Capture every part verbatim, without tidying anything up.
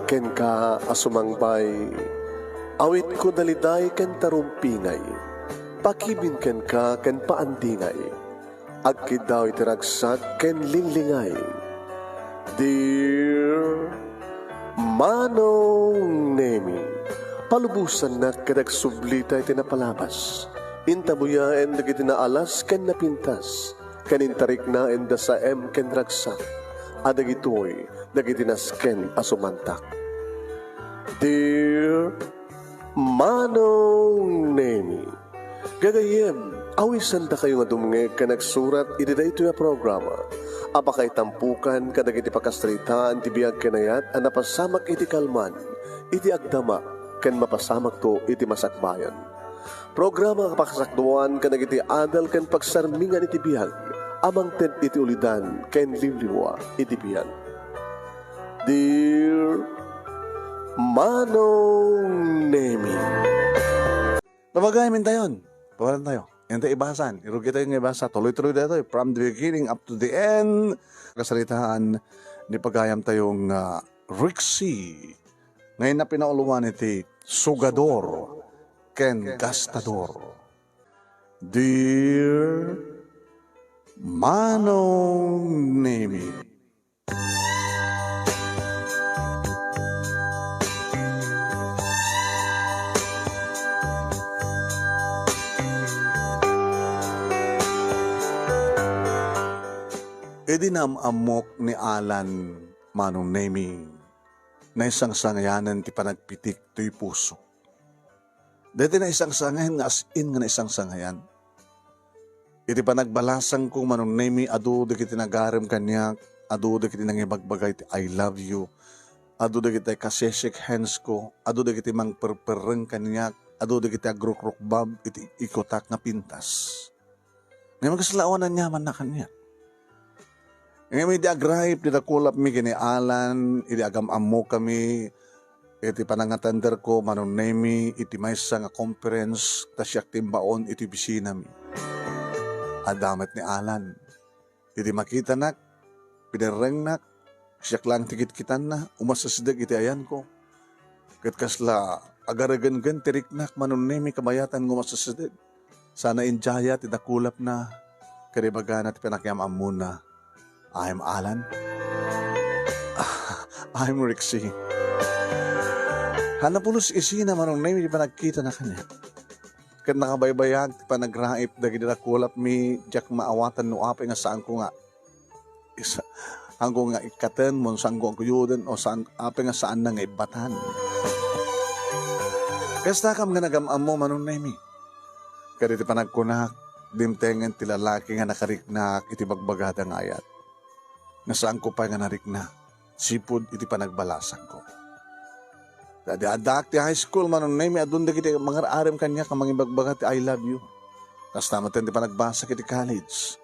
Kenka a sumangbay, awitko daliday ken tarumpingay, pakibin kenka ken paandingay. Agkiddaw iti ragsak ken linglingay. Dear Manong Nemi, palubosannak ket agsublita iti napalabas. Intabuyaen dagiti naalas ken napintas, ken intariknaen da saem ken ragsak, a dagitoy dagiti nasken a sumantak. Dear Manong Nemi, gagayyem, awisandakayo nga dumngeg ken agsurat iti daytoy a programa a pakaitampukan kadagiti pakasaritaan ti biag ken ayat a napasamak iti kalman, iti agdama, ken mapasamakto iti masakbayan. Programa a pakasakduan kadagiti adal ken pagsarmingan iti biag a mangted iti ulidan ken liwliwa iti biag. Dear Manong Nemi. Babagayen intayon. Pawalan tayo. Inta ibasan. Irugi tayo nga ibasa. Tuloy-tuloy daytoy. From the beginning up to the end. Kasaritaan ni pagayam tayo nga Rixie. Ngayon na pinauluan iti sugador ken gastador. Dear Manong Nemi. Idi naam-ammok ni Alan, Manong Nemi, naisangsangayanen ti panagpitik toy puso. Daytoy naisangsangayan nga as in nga naisangsangayan. Iti panagbalasangko, Manong Nemi, adu dagiti nagarem kaniak, adu dagiti nangibagbaga iti "I love you", adu dagiti kaseshake hands ko, adu dagiti mangperperreng kaniak, adu dagiti agrukrukbab iti ikutak nga pintas. Ngem kasla awan aniamanna kaniak. Ngem idi agraip ti dakulapmi ken ni Alan, idi agam-ammokami iti panangatenderko, Manong Nemi, iti maysa nga conference, ta siak ti imbaon iti opisinami. Adda met ni Alan. Idi makitanak, pinerrengnak, siak laeng ti kitkitanna, umasesedek iti ayanko. Ket kasla agaregenggen ti riknak, Manong Nemi, kabayatan nga umasesedek. Sana indiaya ti dakulapna, ket ibagana ti panakiam-ammona, "I'm Alan." "I'm Rixie." Haan a pulos isina, Manong Nemi, ti panagkitana kaniak. Ket nakabaybayag ti panagraip dagiti dakulapmi, diak maawatan no apay nga saanko nga isa, saanko nga ikkaten, mo saanko nga guyoden, o saan, apay nga saanna nga ibbatan. Kastakam nga nagam-ammo, Manong Nemi. Ket iti panagkunak, dimtengen ti lalaki nga nakariknak iti bagbagada nga ayat. Nga saanko pay nga narikna, sipud iti panagbalasangko. Ta idi addaak ti high school, Manong Nemi, adun dagiti mangar-arem kaniak a mangibagbaga ti "I love you." Kasta met ti panagbasak iti college.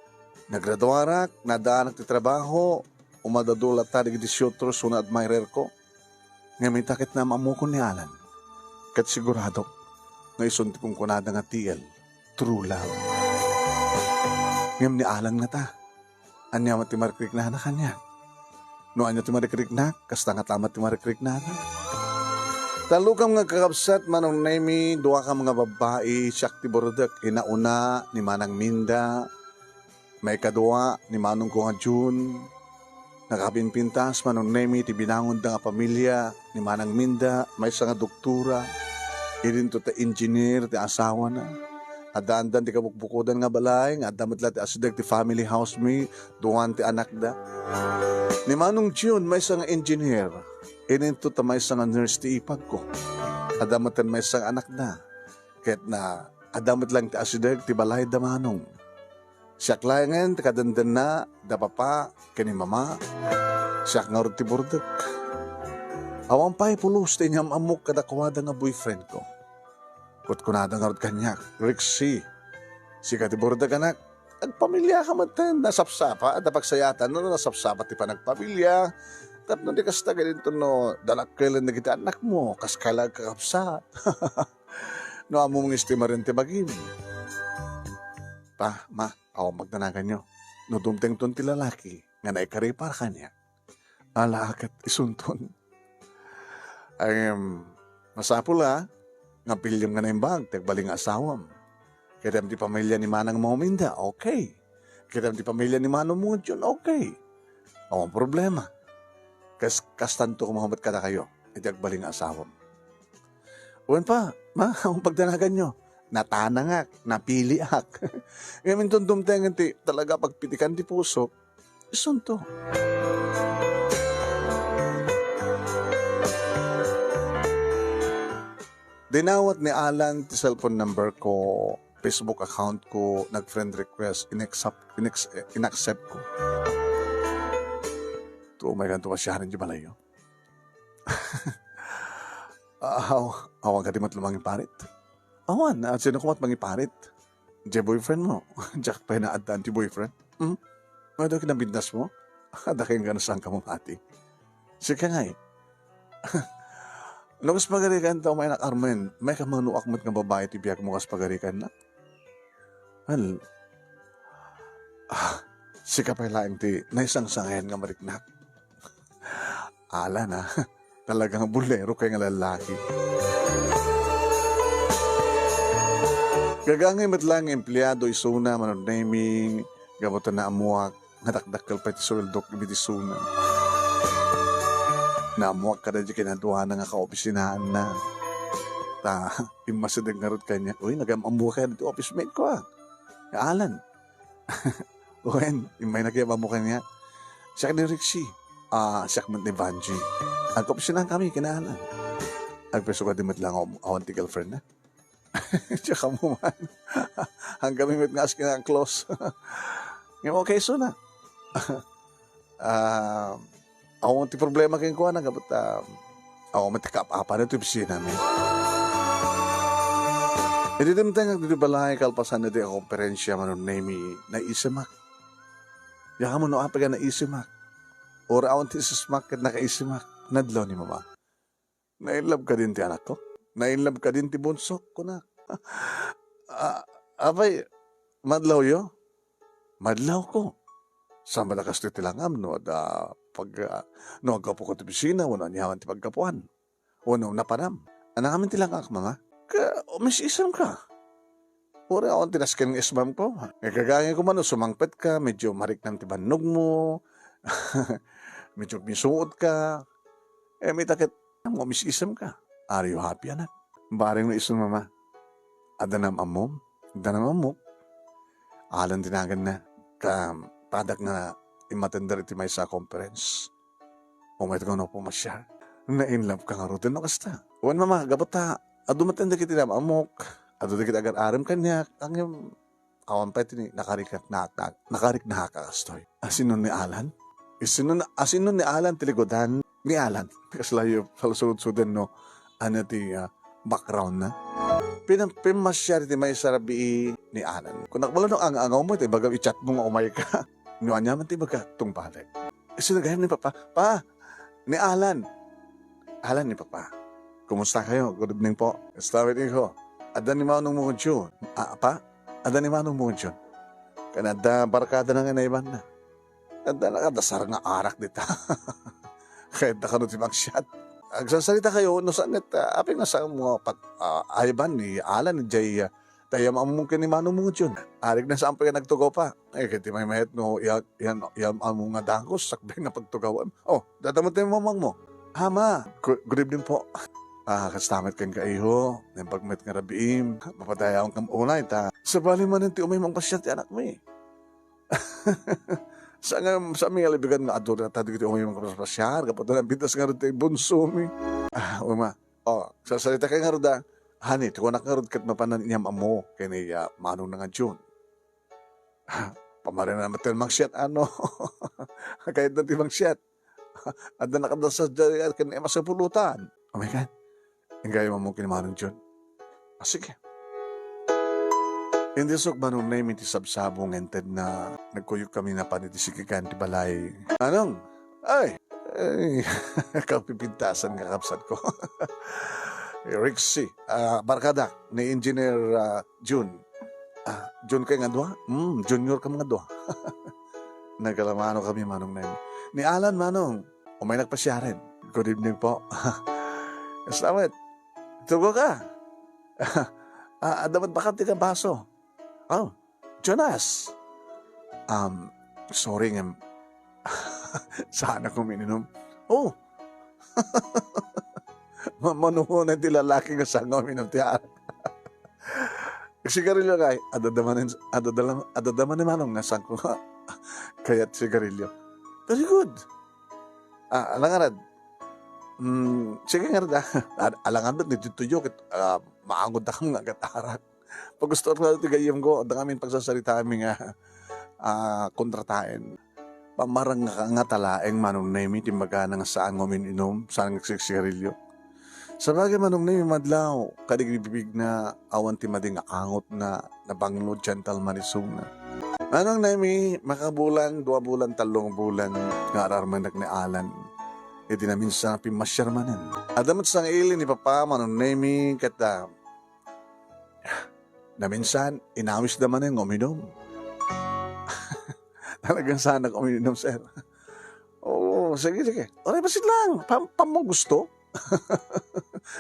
Nagraduarak, naaddanak ti trabaho, umadadu latta dagiti suitors wenno admirer ko. Ngem ita ket naam-ammokon ni Alan. Ket siguradok nga isun ti kunkunada nga T L, true love. Ngem ni Alan ngata, ania met ti marikriknana kaniak? No ania ti marikriknak, kasta ngata met ti marikriknana. Tallokam nga kakabsat, Manong Nemi, duakam nga babbai, siak ti burdek, inauna ni Manang Minda, maikadua ni manongko nga June. Nakapimpintas, Manong Nemi, ti binangonda nga pamilia ni Manang Minda, maysa nga doktora, idinto ta engineer ti asawana. Addaandan ti kabukbukodan nga balay, nga adda met la ti asideg ti family house mi, duan ti anakda. Ni Manong June, maysa nga engineer, idinto ta maysa nga nurse ti ipagko. Adda met maysa nga anakda. Ket na, adda met laeng ti asideg ti balay da Manong. Siak laengen ti kadendenna da papa ken ni mama. Siak ngarud ti burdek. Awan pay pulos ti inyam-ammok kadakuada nga boyfriend ko. Kutkunada ngarud kaniak, "Rixie, sika ti burdek, anak. Agpamiliaka metten. Nasapsapa, adda pagsayatan no nasapsapa ti panagpamilia. Tapno di kasta, galinton no danakkelen dagiti annakmo, kas kayla agkakabsat." No ammom nga istimaren ti bagim. Pa, ma, awan pagdanaganyo. No dumtengton ti lalaki nga naikaripar kaniak, ala ket isunton. Em, masapul a, nga piliem nga naimbag ti agbalin nga asawam. Kitaem ti pamilya ni Manang Mominda, okay. Kitaem ti pamilya ni Manong Mungudyon, okay. Awan problema. Kas-, kastanto koma met kadakayo, iti agbalin nga asawam. Wen pa, ma, ang pagdanaganyo, natanangak, napiliak. Ngamin tundumtengen ti talaga pagpitikan ti pusok, isunto. Dinawat ni Alan ti cellphone number ko, Facebook account ko, nag-friend request, inaccept, inex-, inaccept ko. Tuo may kanto ka siya rin di balayo. Aw, awan ka di mat lumangiparit. Awan, ah, sino kumat mangiparit? Diay boyfriend mo. Diak pay naaddaan ti boyfriend. Hmm? Ano daw kinabidnas mo? Adda kayong gana saan ka mamati? Sika ngay. No, kas pagarikan ta, umay nak Armen, may kamanuak met nga babae ti biag mo kas pagarikan na? Al-, ah, sika pay laeng ti naisangsangayan nga mariknak. Ala na, talagang bulero kay nga lalaki. Gagangay met laeng nga empleyado isuna, Manong Nemy, gapu ta naammuak nga dakdakkel pay ti suweldok iti isuna. Naammuak kada di kinaduana nga kaopisinaanna. Ta, immasideg ngarud kaniak, "Uy, nagam-ammo ka ditoy office mate ko, ah. Nga Alan." Wen, immay nagam-ammo kaniak. Siak ni Rixie. Ah, siak met ni Vanjie. Agkaopisinaan kami, ken ni Alan. Agpayso kadi met laeng nga awan ti girlfriend na. Diak ammo man. Ang kami met nga askin ang close. Ngem okay, isuna. Ah, awan ti problema kenkuana, gapu ta, awan met ti kaap-apan iti opisina mi. Idi dimtengak ditoy balay, kalpasan ditoy a konferensia, Manong Nemy, naisimak. Diak ammo no apay a naisimak. Uray awan ti isismak ket nakaisimak. Nadlaw ni Mama. "Na-in love kadin ti anakko? Na-in love kadin ti bunsok?" kunak. "Ah, apay, madlawyo?" "Madlawko. Saan met a kastoy ti langam no adda pag-, ah, no aggapuko ti opisina wenno aniaman ti paggapuan? Wenno napanam? Ania ngamin ti langak, Mama?" "Ka-, umis-isemka. Uray awan ti nasken nga ismamko. Nga gagangay koma no sumangpetka, medyo mariknam ti bannogmo, medyo misuotka. Eh, ita ket, umis-isemka. Are you happy, anak?" "Bareng no isun, Mama. Adda naam-ammom? Adda naam-ammok?" Alan ti naganna. Ka-, addak nga immatender iti maysa a conference. Umayka nga pumasiar. Na-in love ka ngaruden no kasta? Wen, Mama, gapu ta adu met dagiti naam-ammok, adu dagiti agar-arem kaniak, ngem awan pay ti nakariknak-, nakariknahak a kastoy. Asino ni Alan? Asino, asino ni Alan ti ligudan? Ni Alan. Kaslayo, salsudsuden no, ania ti, ah, background na. Pin-, pimmasiar iti maysa a rabii ni Alan. Kunak, "Bala no ang-angaw mo, iti ibagam i-chat mo nga umayka." No ania man ti ibaga, tungpalek. Sino gayam ni Papa? "Pa, ni Alan." "Alan ni Papa. Kumusta kayo? Good evening po." "Kasta met, iho. Adda ni Manong Mungudyon." "Ah, pa? Adda ni Manong Mungudyon?" "Ken adda barkada na nga naibanna. Adda nakadasar nga arak dita." Kayatda kano ti mangsiat. Agsarsarita kayo, no saan ket, ah, apay nga saan mo pag, ah, ayban ni Alan, jay, ah, tayam ammo ken ni Manong Mungudyon. Arik na saan pa yan nagtugaw pa. Eh, kaya ti may mayat no, yan, yan, yan ammo nga dangos, sakbay na pagtugawan. Oh, data mo tayo mamang mo. "Ama, gu-, good evening po." "Ah, kasta met ken ka, iho. Naimbag met nga rabiim. Mapadayawan kam unay, ta sabali manen ti umay mangpasiar ti anak mi." Sa nga, sa mi nga libigan nga adu dagiti umay mangpasiar, gapu ta nabitas ngarud ti bunso mi. Ah, uma. Oh, sarsarita kay ngarud a. Honey, ti kunak ngarud ket mapanan inyam ammo ken ni, ah, Manong na nga June. Pamarinan met ti mangsiat, ano? Kayatna ti mangsiat. Adda nakadasar diay ken masapulutan. Oh my God. Inggayo mammo ken ni Manong June. Ah, sige. Indi sok Manong Nemy ti sabsabong, inted na nagkuyog kami napan iti sikigan ti balay. Anong? Ay, ay, kapipintasan nga kabsat ko. Rixie, ah, barkadak ni Engineer, ah, June. Ah, June kay nga dua? Hmm, junior kam nga dua. Nagkalamano kami, Manong Neng. Ni Alan, Manong, umay nagpasiaren. Good evening po. Salamat. Tugo ka. Ah, adda met bakat ti baso. Oh, Jonas. Um, sorry ngem, saanak uminom. Oh. Ma-, manuno na ti lalaki nga saan nga uminom ti arak. Sigarilyo kay, adda manen, adda, adda manen manong nga saan ko kayat sigarilyo. Very good. Ah, ala ngarud. Mm, sige ngarud, ah. Ad-, ala ngarud, ni tutuyo, ket, ah, maangod da kam nga agat-arak. Pag gusto ko ti gayyem ko, adda ngamin pagsasaritaami nga, ah, kontrataen. Pamarang nga, nga talaeng Manong Nemi ti imbagana nga saan nga umin-inom, saan nga agsigarilyo. Sabagay, Manong Nemi, madlaw, kadi bibigna, awan ti madi nga angotna, nabanglo, gentleman isuna. Manong Nemi, makabulan, dua bulan, tallo nga bulan, nga ar-armanak ni Alan. Iti naminsan, pimmasiar manen. Adda met sang-ili ni Papa, Manong Nemi, ket, ah, naminsan, inawisda manen nga uminom. Talagang saanak uminom, sir. Oo, sige, sige. Uray, bassit lang. Pam-, pammo gusto.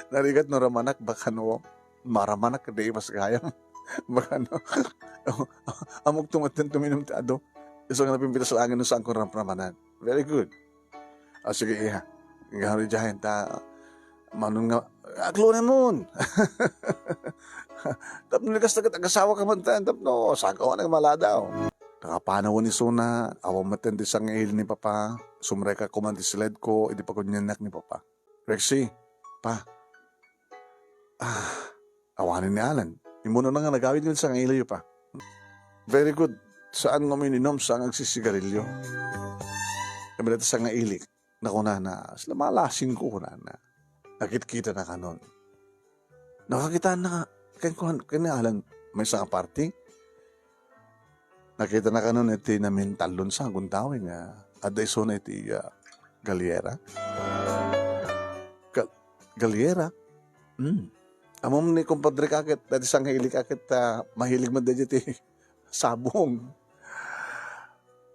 Narigat no ramanak, baka no, maramanak, di mas gayam. Baka no, amok tumaten tuminom ti adu. Isu nga napimpitas lang no saan ko ramramanan. Very good. Ah, sige, iha. Gari jahen ta, Manong nga, aglunen mon. Tapno ni kasta ket agasawa ka man tayan, tapno sagawa na maladaw. Nakapanawan isuna, awan met ti sang-ili ni Papa. Sumrekak koma ti sled ko, idi paguniannak ni Papa. Rexy, Pa. Ah, awanen ni Alan. Immuno na nga nagawid nga sang-iliyo, Pa. Very good. Saan nga uminom, saan nga agsisigarilyo. Kami dati sang-ili. Nakunana, sila malasing ko, kunana. Nakitkita na kanon. Nakakita na, ken kuan, ken ni Alan, maysa nga party. Nakita na kanon iti namin tallon sa gundaway nga adda isuna iti, ah, Galiera. Ga-, Galiera? Hmm. Ammom ni kumpadre ka ket, dati sang-ili ka ket, ah, mahilig man daydi ti sabong.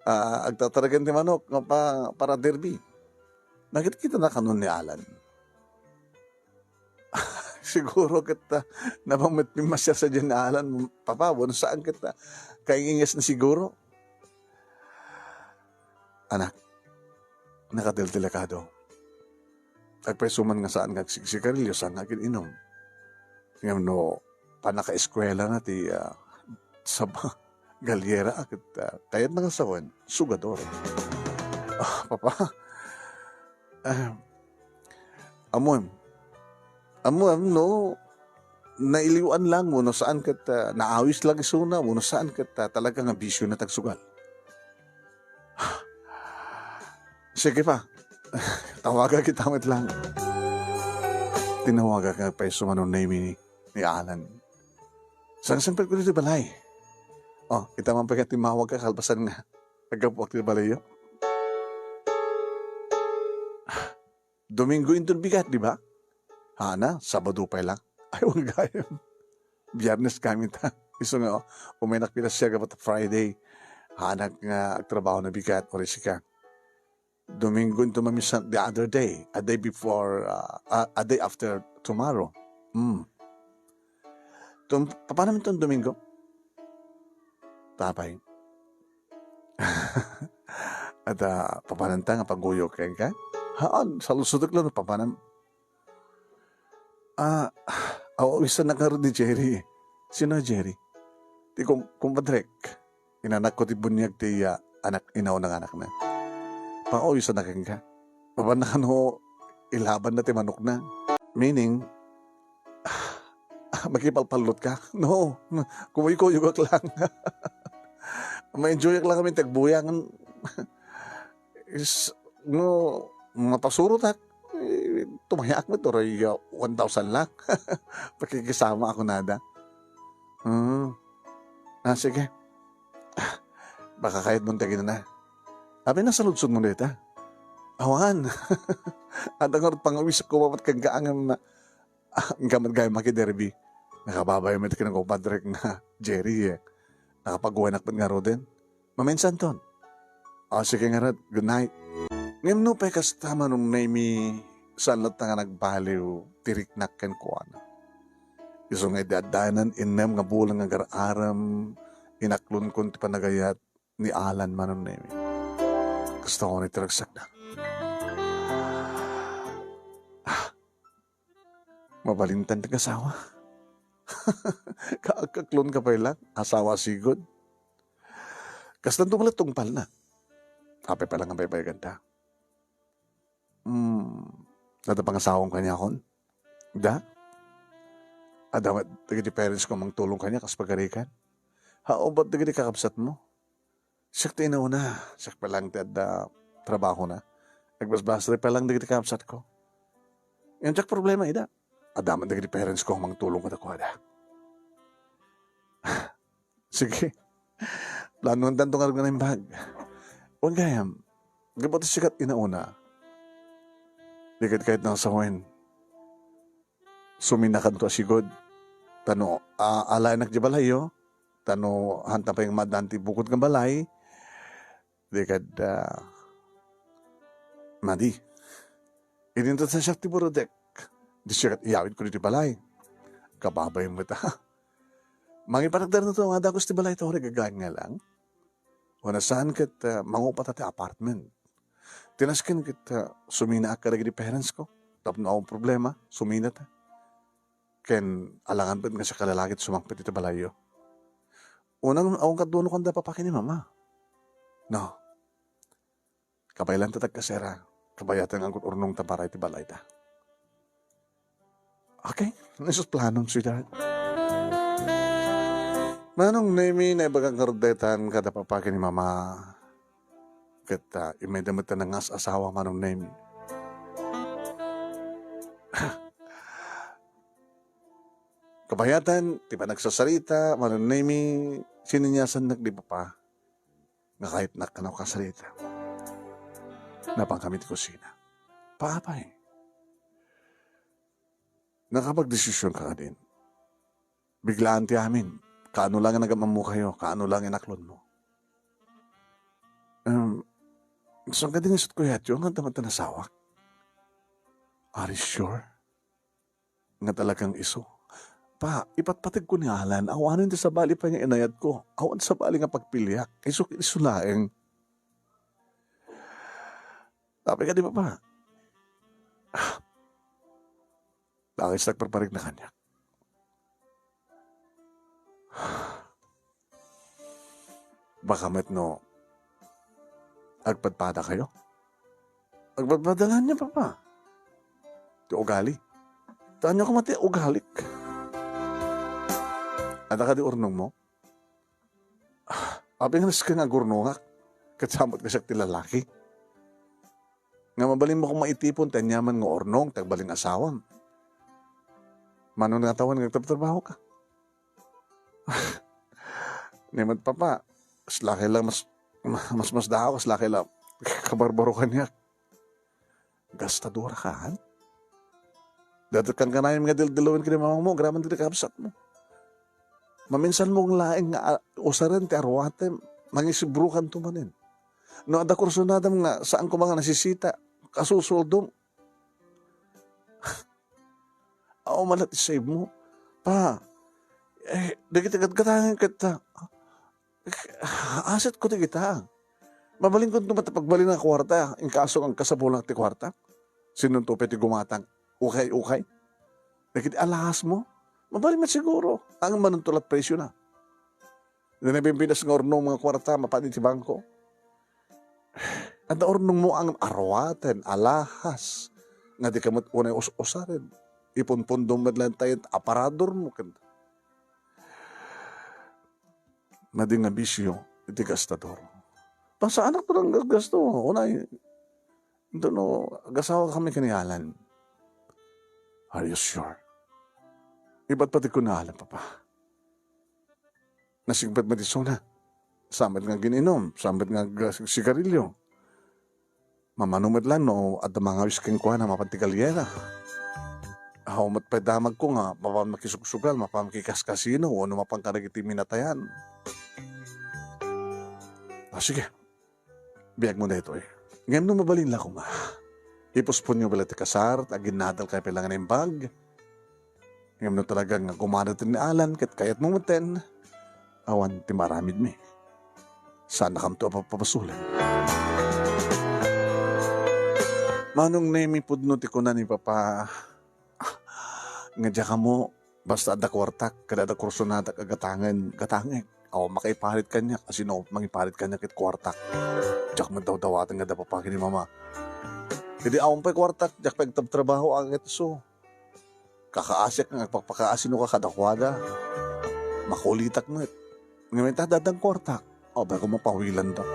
Ah, agtataragan ti manok nga pa-, para derby. Nakitkita na kanon ni Alan. Siguro ket, ah, napammet pimmasiar sadiay ni Alan, Papa, wenno saan ket, ah, kaingingas na siguro. Anak, nakadeldelikado. Agpayso man nga saan nga agsigsigarilyo, saan nga agin-inom. Ngem no pannakaeskuela na ti, ah, saba-, Galiera, ket, ah, kayatna nga sawen, sugador. Ah, Papa, ah, ammoem, ammoem no nailiwan lang wenno saan ket, ah, naawis lang isuna wenno saan ket, ah, talaga nga bisio na ti agsugal. Sige, Pa. Tawagak ita met lang. Tinawagak nga pay sumano ni, ni Alan. Sangsangpet ko ditoy balay. Oh, ita man pay nga timmawag ka kalpasan nga aggapuak ti balayyo. Domingo inton bigat, di ba? Hana, Sabado pay lang. Ay, wen gayam. Biyernes kami ta. Isu nga, oh, umaynak pila siya gabat Friday. Hanak nga agtrabaho na bigat, uray sika. Domingo inton mamisan, the other day, a day before, uh, a, a day after tomorrow. Hmm. Tum-, papanam inton Domingo? Tapay. At, ah, papananta nga paguyok kenka? Haan, saludsodek lang no papanam. Ah, aw-, awisan na ngarud ni Jerry. Sino ni Jerry? Ti kum-, kumpadrek. Inanakko ti buniag ti, ah, anak, inauna nga anakna. Paawisan na kenka. Papanna kano ilaban na ti manokna. Meaning, makipalpallot ka? No. Kumuykuyogak lang. Ma-enjoyak lang kami ti agbuyang. Is, no, mapasurotak, eh, tumayaak met, uray, ah, one thousand lang. Pakikisama ako nada. Hmm. Ah, sige. Ah, baka kayat mo ti aginana. Abi, nasaludsod mo dita? Awan. Adda ngarud pangawisak ko mapat kaggaangan na, ah, gamat gayam makiderby. Nakababay met ken kumpadrek nga Jerry, eh. Nakapagwanak met ngaruden. Maminsan ton. Ah, sige ngarud. Good night. Ngem no pay kasta, Manong Nemi, saan latta nga nagbaliw ti riknak kenkuana. Isu nga idi addanan innem nga bulan nga agar-arem, inaklonkon ti panagayat ni Alan Manong Nemi. Kasta unay ti ragsakda. Ah, mabalintan ti asawa. Kaakkaklon ka pay lang, asawa sigud. Kastan dumalat tungpalna. Apay pay lang ang baybayaganta. Hmm, adda pangasawam kaniakon? Da? Adda met dagiti parents ko mangtulong kaniak kas pagarikan? How about dagiti kakabsat mo? Siak ti inauna, siak pa lang ti adda trabaho na. Agbasbasol pa lang dagiti kakabsat ko. Yan diak problema ida. Adda met dagiti parents ko mangtulong kadakuada. Sige. Planuantanto ngarud nga naimbag. Wen gayam, gapu ti siak ti inauna. Di ket kayat nang sawen. Suminakanto a sigud. Tano, a-, alaenak di balayyo. Tano, hanta pay nga maaddaan ti bukod nga balay. Di kad, ah, madi. Idinto sa siak ti burudek. Di siak iyawid ko ditoy balay. Kababay met, ha? Mangipanagdarno to nga dagus ti balay to, nagagain nga lang. Wen a saan ket, ah, mangupa ta ti apartment. Ti nasken ket, ah, suminaak kadagiti parents ko. Tapno awan problema, sumina ta. Ken alangan met nga siak a lalaki ti sumangpet iti balayyo. Unang awan kadua no kanda papa ken ni mama. No. Kabaelan ta tagkasera. Kabayatan nga agurnong ta para iti balayda. Okay? Isu ti planom, sweetheart. Manong Nemi, naibagak ngarud daytan kada papa ken ni mama. Ket, ah, immay da met ta nangas-asawa, Manong Nemi. Kabayatan, ti panagsasarita, Manong Nemi, sineniasannak di papa. Nga kayatnak nga nakasarita. Napan kami ti kusina. Paapay? Nakapagdesision ka kadin. Biglaan ti amin. Kaano lang nga nagam-ammo kayo, kaano lang inaklon mo. Um, saan ka din isut ko yatyo, nga damat na nasawak? Are you sure? Nga talagang isu. Pa, ipatpateg ko ni Alan, awanen ti sabali pay nga inayat ko. Awan sabali nga pagpiliak. Isu, isu laeng. Apay kadi, papa? Bakit sa nagparparig na kaniak? Baka met no agpadpada kayo? Agpadpada nga niya, papa. Ti ugali. Taan niyo koma ti ugalik. Adda kadi urnong mo? Ah, apay nga nasken nga agurnongak? Ket samot nga siak ti lalaki. Nga mabalin mo koma itipon ti aniaman nga urnong ti agbalin asawam. Mano nga tawen nga agtratrabaho ka? Ni met papa, mas laki lang mas, mas, mas dako, mas laki lang. Kabarbaro kaniak. Gastadora ka, han? Datoy kan kanayem nga dildiluen ken ni mamang mo, agraman ti kabsat mo. Maminsan mo laeng nga, ah, usaren ti aruatem, mangisibrukan to manen. No adda kursunadam nga saan ko nga nasisita, kasusuldom. Aw, malat isave mo. Pa, eh, dagiti gatgatangen ket, ah, asit ko ti kita. Mabalin ko met pagbalin nga kuarta, inkaso nga agkasapulak ti kuarta. Sinunto pay ti gumatang. Ukay, ukay. Dagiti alahas mo. Mabalin met siguro. Ang manuntulat presyo na. Nabimbidas nga urno mga kuarta, mapan iti bangko. Adda urnong mo ang aruaten, alahas. Nga di ka met unay us-usaren. Ipunpundom met lang tayo, aparador mo. Ken madi nga bisyo iti gastador. Pasaanak to lang gasto. Unay, ito no, agasawa kami ken ni Alan. Are you sure? Ipatpateg ko ni Alan, papa. Nasingpet met isuna. Saan met nga agin-inom, saan met nga agsigarilyo. Mamano met lang no adda mangawis kenkuana mapan ti galyera. Aw met pay damagko nga mapan makisugsugal, mapan makikaskasino, wenno mapan kadagiti minatayan. Ah, sige. Biagmo daytoy. Ngem no mabalin la koma, Ipusponyo pay la ti kasar, ta aginnadalkayo pay la nga naimbag. Ngem no talaga nga gumanaten ni Alan ket kayatmo metten, awan ti maaramidmi. Saannakamto a papabasolen. Manong Nemi, pudno ti kuna ni Papa nga diak ammo, basta adda kuartak, ket adda kursonadak a gatangen, gatangek. Awan makaiparit kaniak, a sino mangiparit kaniak ket kuartak. Diak met dawdawaten nga adda Papa ken ni Mama. Idi awan pay kuartak, diak pay agtabtrabaho, agek isu. Kakaasiak nga agpakpakaasinoka kadakuada. Makulitak met. Ngem ita, adda addan kuartak. Apay ko mapawilandak.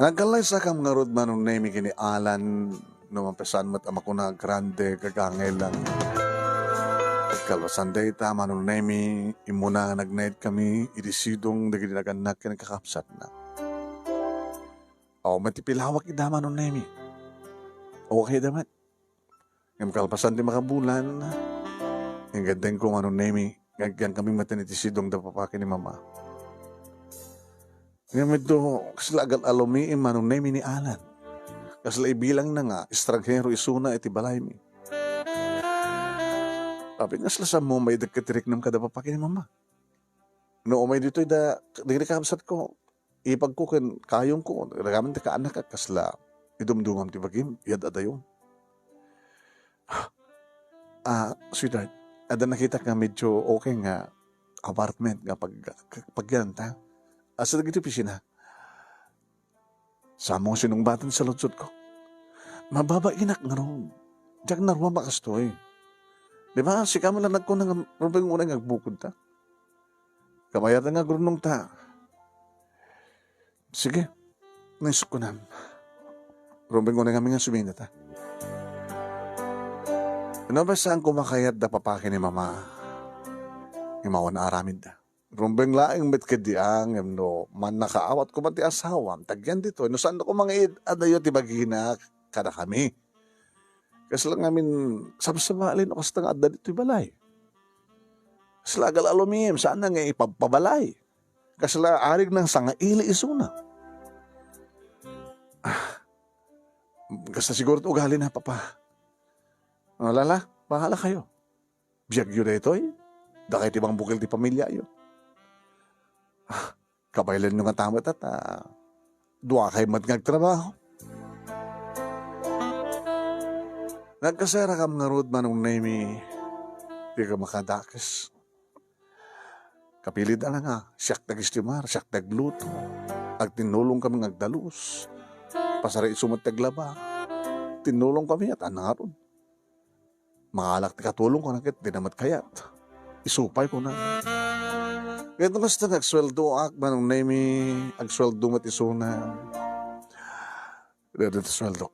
Nagkallaysakam ngarud, Manong Nemi, ken ni Alan, no mapasan met a makuna, grande, gagangay lang. Kalpasan dayta, Manong Nemi, immuna nga nagnaydkami idi sidong dagiti nagannak ken kakabsatna. Awan met ti pilawak ida, Manong Nemi. Awan kayda met. Ngem kalpasan ti makabulan, ingaddengko, Manong Nemi, nga agyangkami metten iti sidong da Papa ken ni Mama. Ngem ito, kasla agal-alumim, Manong Nemi, ni Alan. Kasla ibilangna nga estranghero isuna iti balaymi. Apay nga kasla saanmo maidek iti riknam kada Papa ken ni Mama? No umay ditoy da, dagiti kabsatko, ipagko ken kayongko, aramid ti kaannak, kasla idumdumam ti bagim, yad-adayom. Ah, sweetheart, adda nakitak nga medyo okay nga apartment nga pag-, pag-, pagyan ta. Asa dagiti opisina? Saanmo nga sinungbaten ti saludsodko? Mababainak ngarud. Diak naruam a kastoy. Di ba, sika met la nagkuna nga rumbeng unay nga agbukod ta. Kabayatan nga agrunong ta. Sige, naisok kunam. Rumbeng unay ngamin nga sumina ta. No, basta saanko makayat da Papa ken ni Mama. Imawan a aramid da. Rumbeng laeng met ketdi a, ngem no mannakaawat koma ti asawam, ta agian ditoy, no saanda koma nga id-adayo ti bagina kadakami. Kasla ngamin sabsabali no kasta nga adda ditoy balay. Kasla agal-alumim, saanna nga ipabpabalay. Kasla arig nang sangaili isuna. Ah, kasta siguro ti ugalina, Papa. Ah, lala, bahala kayo. Biagyo daytoy, dakay ti mangbukil ti pamiliayo. Ah, kabaylenyo ngata met ta duakay met nga agtrabaho. Nagkasarakam ngarud, Manong Nemi, ti makadakes. Kapilit a la nga, siak ti agistimar, siak ti agluto. Agtinnulongkami nga agdalus. Pasari isu met ti aglaba. Tinnulongkami, at anna ngarud. Mangalak ti katulong, kuna ket dina met kayat. Isu pay, kuna. Ket no kasta nga agsueldoak, Manong Nemi, agsueldo met isuna. Daytoy ti sueldok.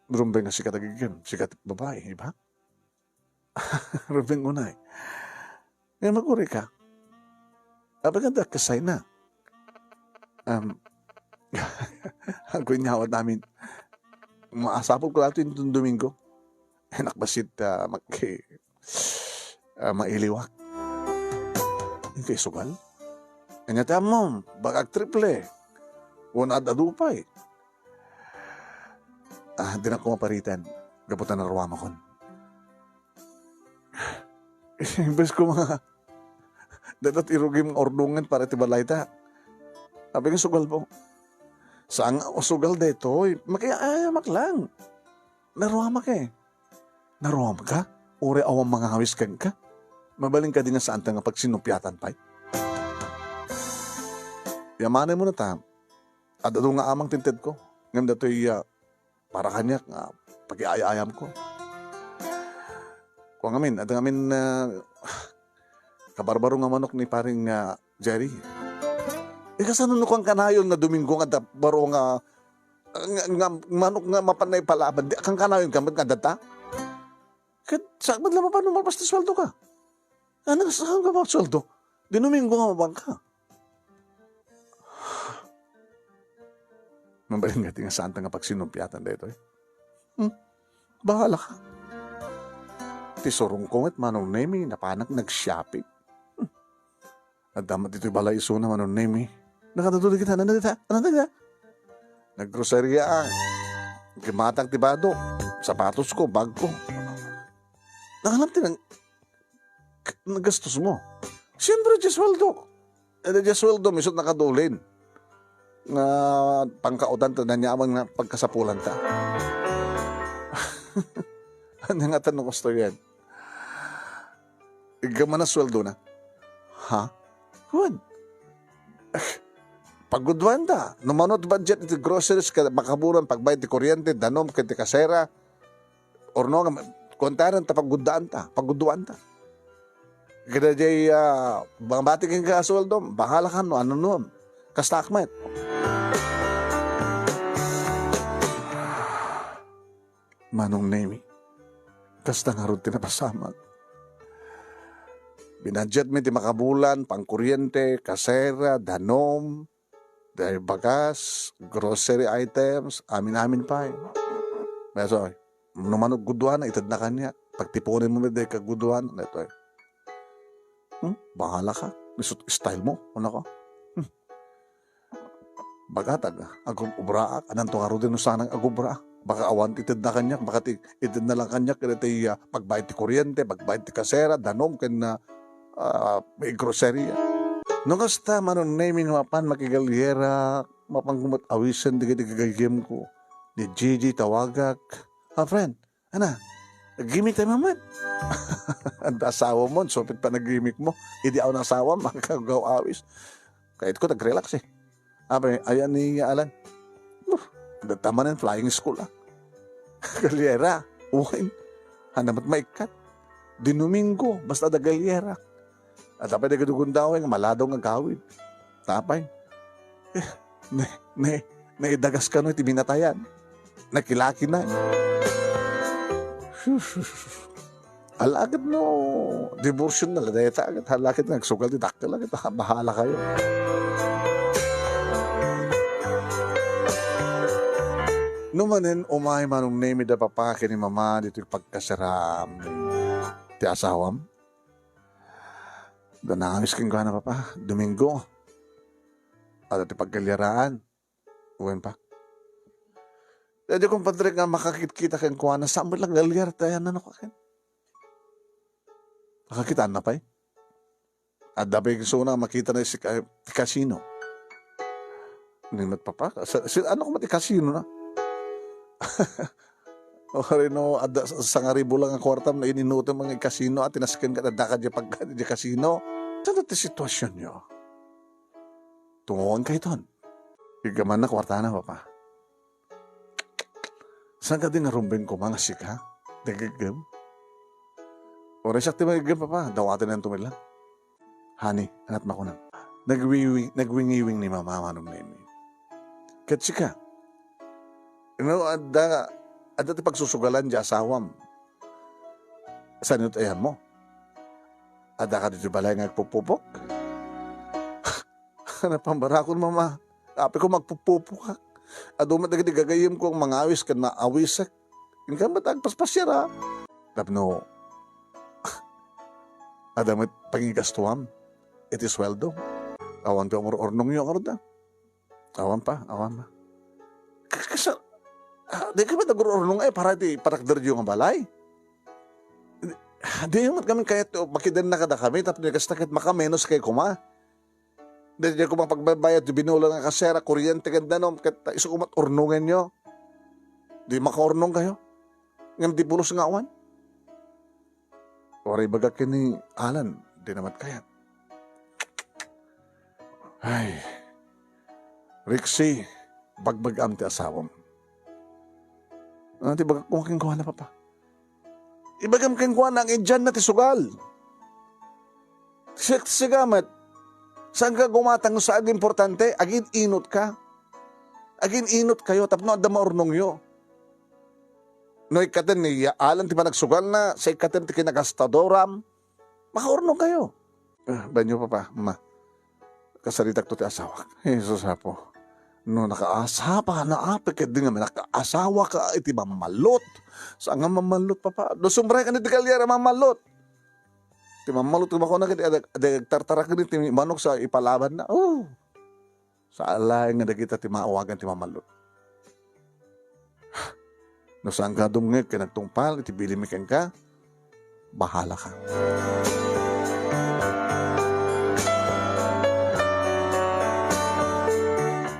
Rumbeng nga sika ti agigim, sika ti babai, di ba? Rumbeng unay. Nga maguri ka. Apay nga dakes sayna. Um, agkunyawat amin. Maasapul ko lato yung Domingo. Anak basit, ah, mag-, ah, mailiwak. Yung kay sugal? Kanya ti ammom, bagak triple. Wen ad-adu pay. Ah, di na ko maparitan. Gapu ta naruamakon. Imbes ko mga, dapat irugim nga urdungan para ti balay ta. Apay nga sugal po. Saan nga sugal daytoy? Makiayamak lang. Naruamak eh. Naruam ka? Uray awan mangawis kenka? Mabalin kadi nga saanta nga pagsinupiatan pay? Yamanay mo na ta. Ad-adu nga amang ti inted ko. Ngem datoy, ah, para kaniak nga pakiayayam ko. Kua ngamin, adda ngamin, ah, kabarbaro nga manok ni paring, ah, Jerry. Eh, kasano no kuan kanayon nga Domingo nga adda baro nga, nga, nga manok nga mapan na ipalaban? Di, kan kanayon ka met nga adda ta? Ket saan met la mapan no malpas ti sueldo ka? Ano, saan ka ba sueldo? Di Domingo nga mapan ka. Mabalin nga ti nga saanta nga pagsinupiatan daytoy. Hmm? Bahala ka. Ti surong ko met, Manong Nemi, napanak nag-shopping. Hmm. Adda met ditoy balay isuna, Manong Nemi. Nakadaduli kita, ano na kita? Ano na kita? Naggroceria, ah. Gimatag ti bado. Sapatos ko, bag ko. Nangalam ti nang-, naggastos mo. Siyempre, diay sueldo. Eh, diay sueldo, misut nakadulin. Nga pangkautan ta, nanyaman nga pagkasapulan ta. Ano nga tanong ko yan? Igga man a sueldo na. Ha? Wen. Pagguduan ta. No mano ti budget iti groceries, ka makabulan, pagbayad ti kuryente, danum, ken ti kasera, urno nga, kuantanan ta, pagguduan ta, pagguduan ta. Kada jay, ah, mabati kenka a sueldo, bahala ka no, ano no. Kasta akmet. Manong Nemi, kasta ngarud ti napasamak. Binadget mi ti makabulan, pangkuryente, kasera, danum, daydiay bagas, grocery items, amin-amin pay. Mesoy, no mano guduana, itedna kaniak. Pagtipunen mo met daydiay kaguduana, daytoy. Hmm? Bahala ka. Misut style mo, ano ka? Hmm. Bagatag, agub-, ubraak, ananto ngaruden no saan nga agubra? Baka awan ti itedna kaniak, baka ti itedna lang kaniak, kada ti, ah, pagbayad ti kuryente, pagbayad ti kasera, danum, ken, ah, ah, may groceria. No kasta, Manong Nemi, nga mapan makigaliera, mapan kumat awisen, dagiti gagayyemko. Ni Gigi, tawagak. Ah, friend, ana, gimik tayo maman. Anta asawa mo, supit pa nagimik mo. Idi awan asawa, makagaw awis. Kayat ko, nag-relax eh. Apay, ayan ni Alan. Uh, data manen flying school, ah. Galiera, uwain. Hanamat maikkat. Di Domingo, basta da galiera. At apay da gundaway nga maladaw nga gawid. Tapay. Eh, ne, ne, naidagas kano iti binatayan. Nakilaki na. Hala ket no divorce na la dayta, ket hala ket nagsugal ti dakkel, ket bahala kayo. No manen, umay Manong Nemi da papa ken ni mama ditoy pagkaseram ti asawam. Da nangawis kenkuana, papa, Domingo. Adda ti pagkaliaraan. Wen pa. Daydi, kumpadre, nga makakitkita kenkuana, saan met la nga galiar ti ayanna no kaken. Makakitaanna pay. Adda pay isu nga makitana iti ka-, ti kasino. Ni met papa, sa, si, ano ko met ti kasino na? Uray no, adda sa, sangaribu lang nga kuartam na ininutom nga kasino, at tinasken ka, adda ka di pagka, di kasino. Saan ti situasyonyo? Tungoen kayton. Iggamanna kuartana, papa. Saan ka di nga rumbeng koma nga sika? Nagigem? Uray siak ti magigem, papa. Dawaten yan tumila. Honey, anat makunam. Nagwiwi-, nagwingiwing ni mama, Manong Nemi. Ket sika? No, adda, adda ti pagsusugalan di asawam. Saan yun ayan mo? Adda ka dito balay nga agpupupok? Napambarakon, mama. Apay ko magpupupok, ha? Adu met dagiti gagayyem ko nga mangawis ken maawisek. Inka met agpaspasiar, ha? Tapno, adda met pangigastuam iti sueldo. Awan ti umur-urnongyo, ngarud, ha? Awan pa, awan pa. Kas-, kas-, ah, di kami nagururnong ay para iti patakderyo nga balay. Di met kami kayat, makidenna kada kami, tapno kasta ket makamenos kay kuma. Di, di kuma pagbabayad ti binulan nga kasera, kuryente, ken danum, ket isu kumat urnongenyo. Di makaurnong kayo. Ngem di pulos nga awan. Uray ibagak ken ni Alan, di na met kayat. Ay, Rixie, bagbagam ti asawam. Ano ti bagak kenkuana, papa? Ibagam kenkuana nga idianna ti sugal. Sik-, sigamet, saan ka gumatang sa agimportante? Agin-inot ka. Agin-inot kayo, tapno adda maurnongyo. No ikkaten ni Alan ti panagsugalna, sa ikkaten ti kinagastadoram, makaurnong kayo. Ah, banyo, papa, ma. Kasaritak to ti asawak. Jesus, Apo. No nakaasapa, naapek, ket di nga nakaasawa ka iti mammalot. Saan nga mammalot, papa? No sumray ka ni ti kaliar a mammalot. Ti mammalot, kumakuna ket adag-, adag-, agtartarak ni ti manok sa ipalaban na. Oh. Sa alay nga dagita ti maawagan ti mammalot. No saanka a dumngeg ken agtungpal iti bilinmi kenka, bahalaka.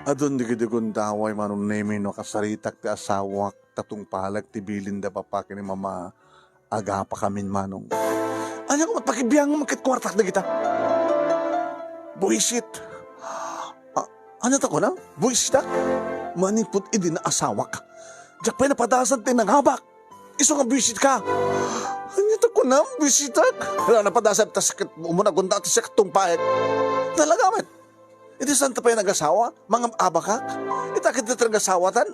Adun dagiti gundaway, Manong Nemi, no kasaritak ti asawak, ta tungpalek ti bilinda, Papa ken ni Mama. Agapakamin, Manong. Ania koma pakibiangam ket kuartak dagita? Buisit. A-, ania ta kunam? Buisitak? Manipud idi naasawak, diak pay napadasan ti nangabak. Isu nga buisitka. Ania ta kunam? Buisitak? Hala, napadasan ta sakit, umuna gunda ti sakit tungpaek. Talaga met. Iti saanta pay nagasawa, mangab-abakak? Ita ket ti nagasawa tan?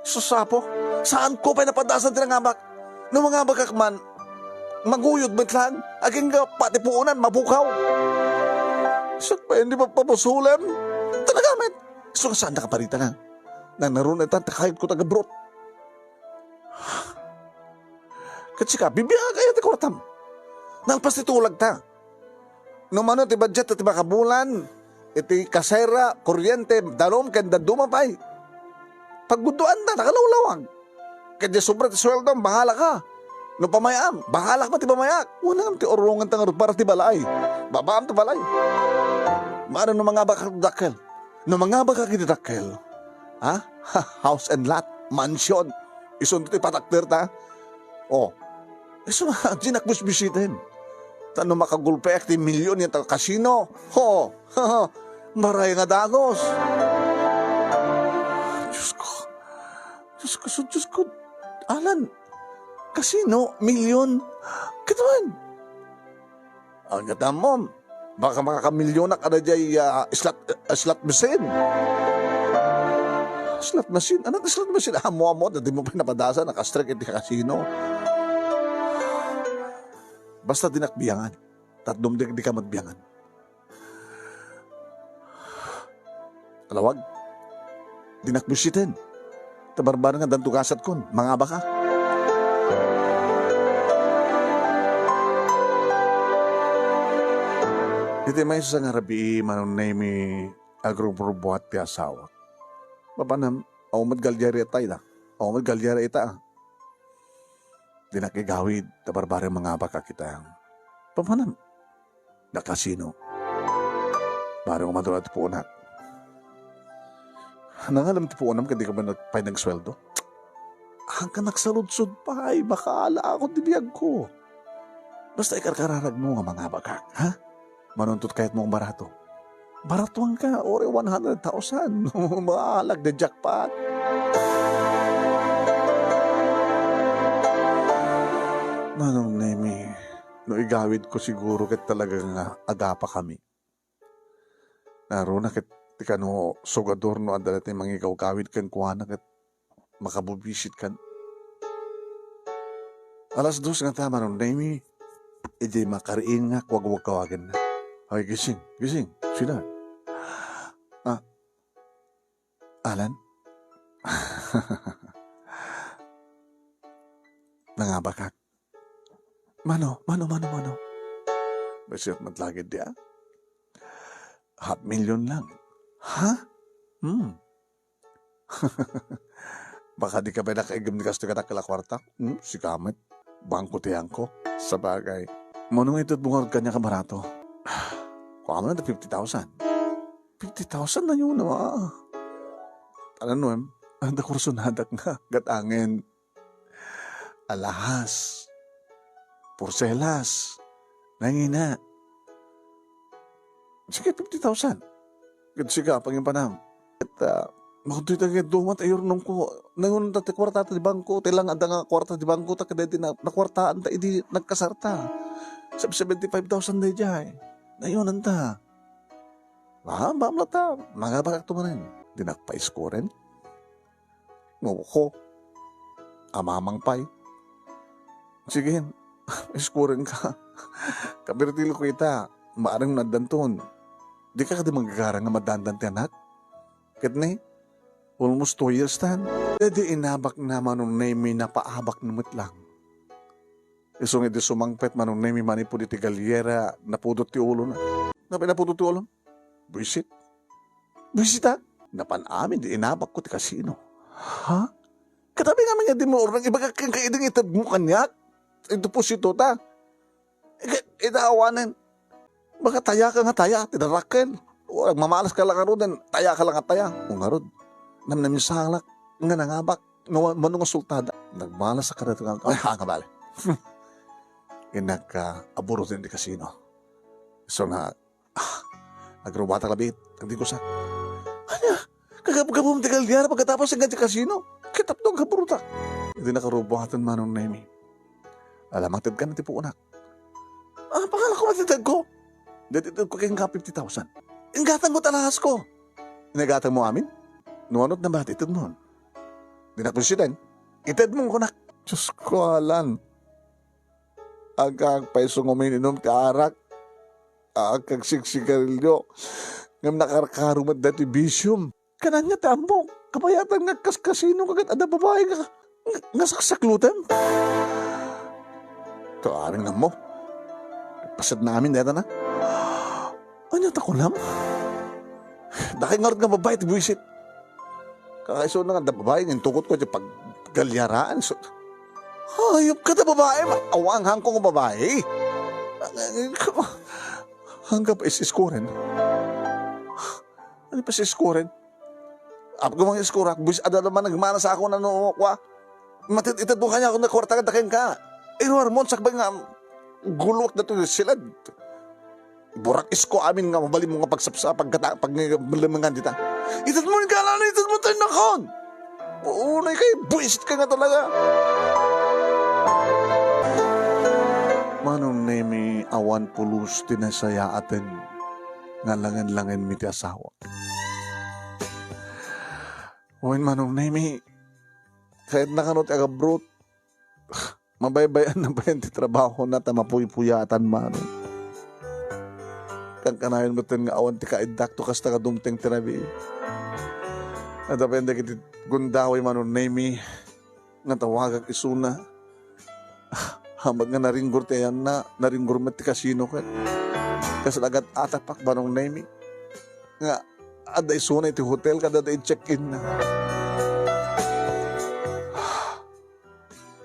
Sus, Apo, saanko pay napadasan ti nangabak. No mangabakak man, maguyod met lang, agingga pati puonan, mabukaw. Siak pay, hindi papabusulem. Talaga met. So, saan nakaparita na? Nang naruna itan, takayod ko tagabrot. Ket sika, bibiangan kaya ti kuartam. Nalpas ti tulagta. No mano ti budget ti makabulan, iti kasera, kuryente, danum, ken dadduma pay. Pagguduan ta, nakalawlawag. Ket di sobra ti sueldo, bahala ka. No pamayam, bahala ka ti pamayam. Wala ti urungan ta ngarud para ti balay. Babaam ti balay. Mano no mangabak ka dakkel. No mangabak ka iti dakkel. Ha? House and lot, mansion. Isunto ti patakder ta. Oh, isu nga, dinak bisbisiten. Ta no makagulpeak ti milyon ita kasino, ho, maray nga dagos. Diyos ko. Diyos ko, so, Diyos ko. Alan, kasino, milyon. Kitaman. Ang gatam mo, baka makakamilyonak ka na diyay, ah, slot, ah, slot machine. Slot machine? Anong slot machine? Amo-amo, dati mo pinapadasan, nakastrek iti kasino. Basta dinak biangan. Tatdum di, di ka magbiangan. Alawag, dinak bisiten. Ta barbareng nga danto gasatkon, mangabaka. Iti maysa nga rabii, Manong Nemi, agrubrubuat ti asawak. Papanam, awan met galyari ita, ita. Awan met galyari ita, ah. Dinak igawid, ta barbareng mangabaka kita. Papanam, nakasino. Bareng umadura ti puonak. Nangalem ti puonam ket di ka pay nag-, pay nagsueldo. Hangka nagsaludsod pay, makaala ako ti biagko. Basta ikarkararagmo nga mangabakak, ha? Manuntot kayatmo nga barato. Baratuan ka, uray one hundred thousand. Maalag the jackpot. Manong Nemi, no igawid ko siguro ket talaga nga agapa kami. Naruna ket ti kano sugador no adda daytoy mangigawgawid kenkuana ket makabubisit kan. Alas dos nga ta, Manong Nemi, idi makariingak, wagwagkawagenna. Ay, gising, gising, sweetheart. Ah, Alan? Nangabakak. Mano, mano, mano, mano? Basiat met lagid dia. Half million lang. Ha? Hmm. Baka di ka pay nakaigem ni kastoy kadakkel a kuarta? Hmm? Sika met. Bangko ti angko. Sabagay. Mano nga ited mo ngarud kaniak a barato? Kuamon na fifty thousand. Fifty thousand na yun, ah. Alam mo, em, ang kursunadak nga, gat-angen. Alahas, porselas, nangina. Sige, fifty thousand. Ket sika, pangimpanam. Ket, ah, makutoy ta ket dumat, ayurnong ko. Nangun ta ti kuarta ti bangko, ti lang adda nga kuarta ti bangko, ta kadaydi na, nakuartaan ta idi nagkasarta. Sab-, seventy-five thousand daydiay. Nayunan ta. Ah, bamla ta, mangabakak tumanen. Di nakpaiskuren. Nguko, amamang pay. Sige, iskuren ka. Kabirtil ko ita, maaring naddanton. Di ka kadi manggagarang nga madandan ti anak? Ket ni, almost two years tan. Daydi inabak na, Manong Nemi, napaabak na met lang. Isu nga idi sumangpet, Manong Nemi, manipud iti galyera, napudot ti ulona. Napay napudot ti ulona? Buisit. Buisitak. Napan amin di inabak ko ti kasino. Ha? Sabi ngamin nga di mo urang, ibagak kenka idi nga itedmo kaniak. Iti deposito ta. Ika-, ita awanen. Baka taya ka nga taya, ti darakkel. O, nagmamalas ka lang ngaruden, taya ka lang nga taya. O ngarud, namnamisalak nga nangabak, nga wa-, mano nga sultada. Nagmalas ka dito nga, ay, ha, nga bale. Inak ka, aburutin ti kasino. So na, ah, agrubatak labi, agdigusa. Anya, kagabgabum ti galyar, pagkatapos nga ti kasino, kitapno agkaburutak. Hindi nakarubuatan manong Nemi. Alam, magtad ka na ti puunak. Ah, pangalak ko matitag ko. Dati itad ko kayong ka fifty thousand. Inggatang ko talahas ko. Inagatan mo amin? No, ano't nabati itad mo? Di na pusiten. Itad mo kunak. Diyos ko, Alan. Agkagpaiso nga uminom ti arak. Agkagsigsigarilyo. Ngem nakarkaro met dati bisium. Kanan nga ti ammok, kabayatan nga kas kasino ka ket adda babae nga, nga, nga saksaklutem? Tuaring ammo. Paset na amin deta na. Anya ta kunam? Dakay ngarud nga babae ti buisit. Kakaisuna nga adda babae nga intugot ko ti paggalyaraan. So, hayop ka ta babae, ma-, awa ang hangko nga babae. Hangga pa is-iskuren. Ano pa si iskuren? Apay ko mang iskurak, buis adda man nagmana sa ako na no, kwa. Matid-, itad mo kanya ako na kwarta ka, daken ka. Iruar mo, sakbay nga, gulwak na to, silad. Burak isko amin nga mabalim mo nga pagsapsa, pagkata-, pag-, paglemengan dita. Itad mo ni kalala, itad mo tayo nakon. Unay kay, buisit ka nga talaga. Manong Nemi, awan pulos ti nasayaaten nga langen-langen mi ti asawa. Wen, Manong Nemi, kayatna kano ti agabrot. Mabaybay-an na bayan ti trabahona ta mapuypuyatan, Manong. Kankanayon metten nga awan ti kaiddakto kasta nga dumteng ti rabii. Adda pay dagiti gundaway, Manong Nemi, nga tawagak isuna. Amangan nga naringgor ti ayanna, naringgor met ti kasino ket. Kasla agat-atapak, Manong Nemi, nga adda isuna iti hotel kada adda i-check-in na.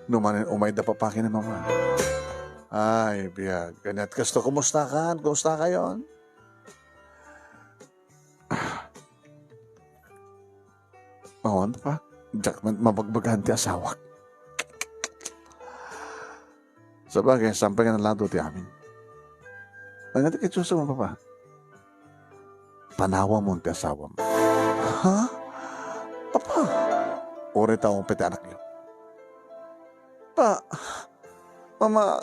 No manen umayda, Papa, ken ni Mama. Ay, biag. Kaniat kasto, kumusta kan? Kumusta kayon? Awan, Papa. Diak man mabagbagan ti asawak. Sabagay, sampay nga nalado ti amin. Ania ti kayatmo, Papa? Panawamon ti asawam. Ha? Papa? Uray ta pay ti anakyo. Pa, Mama,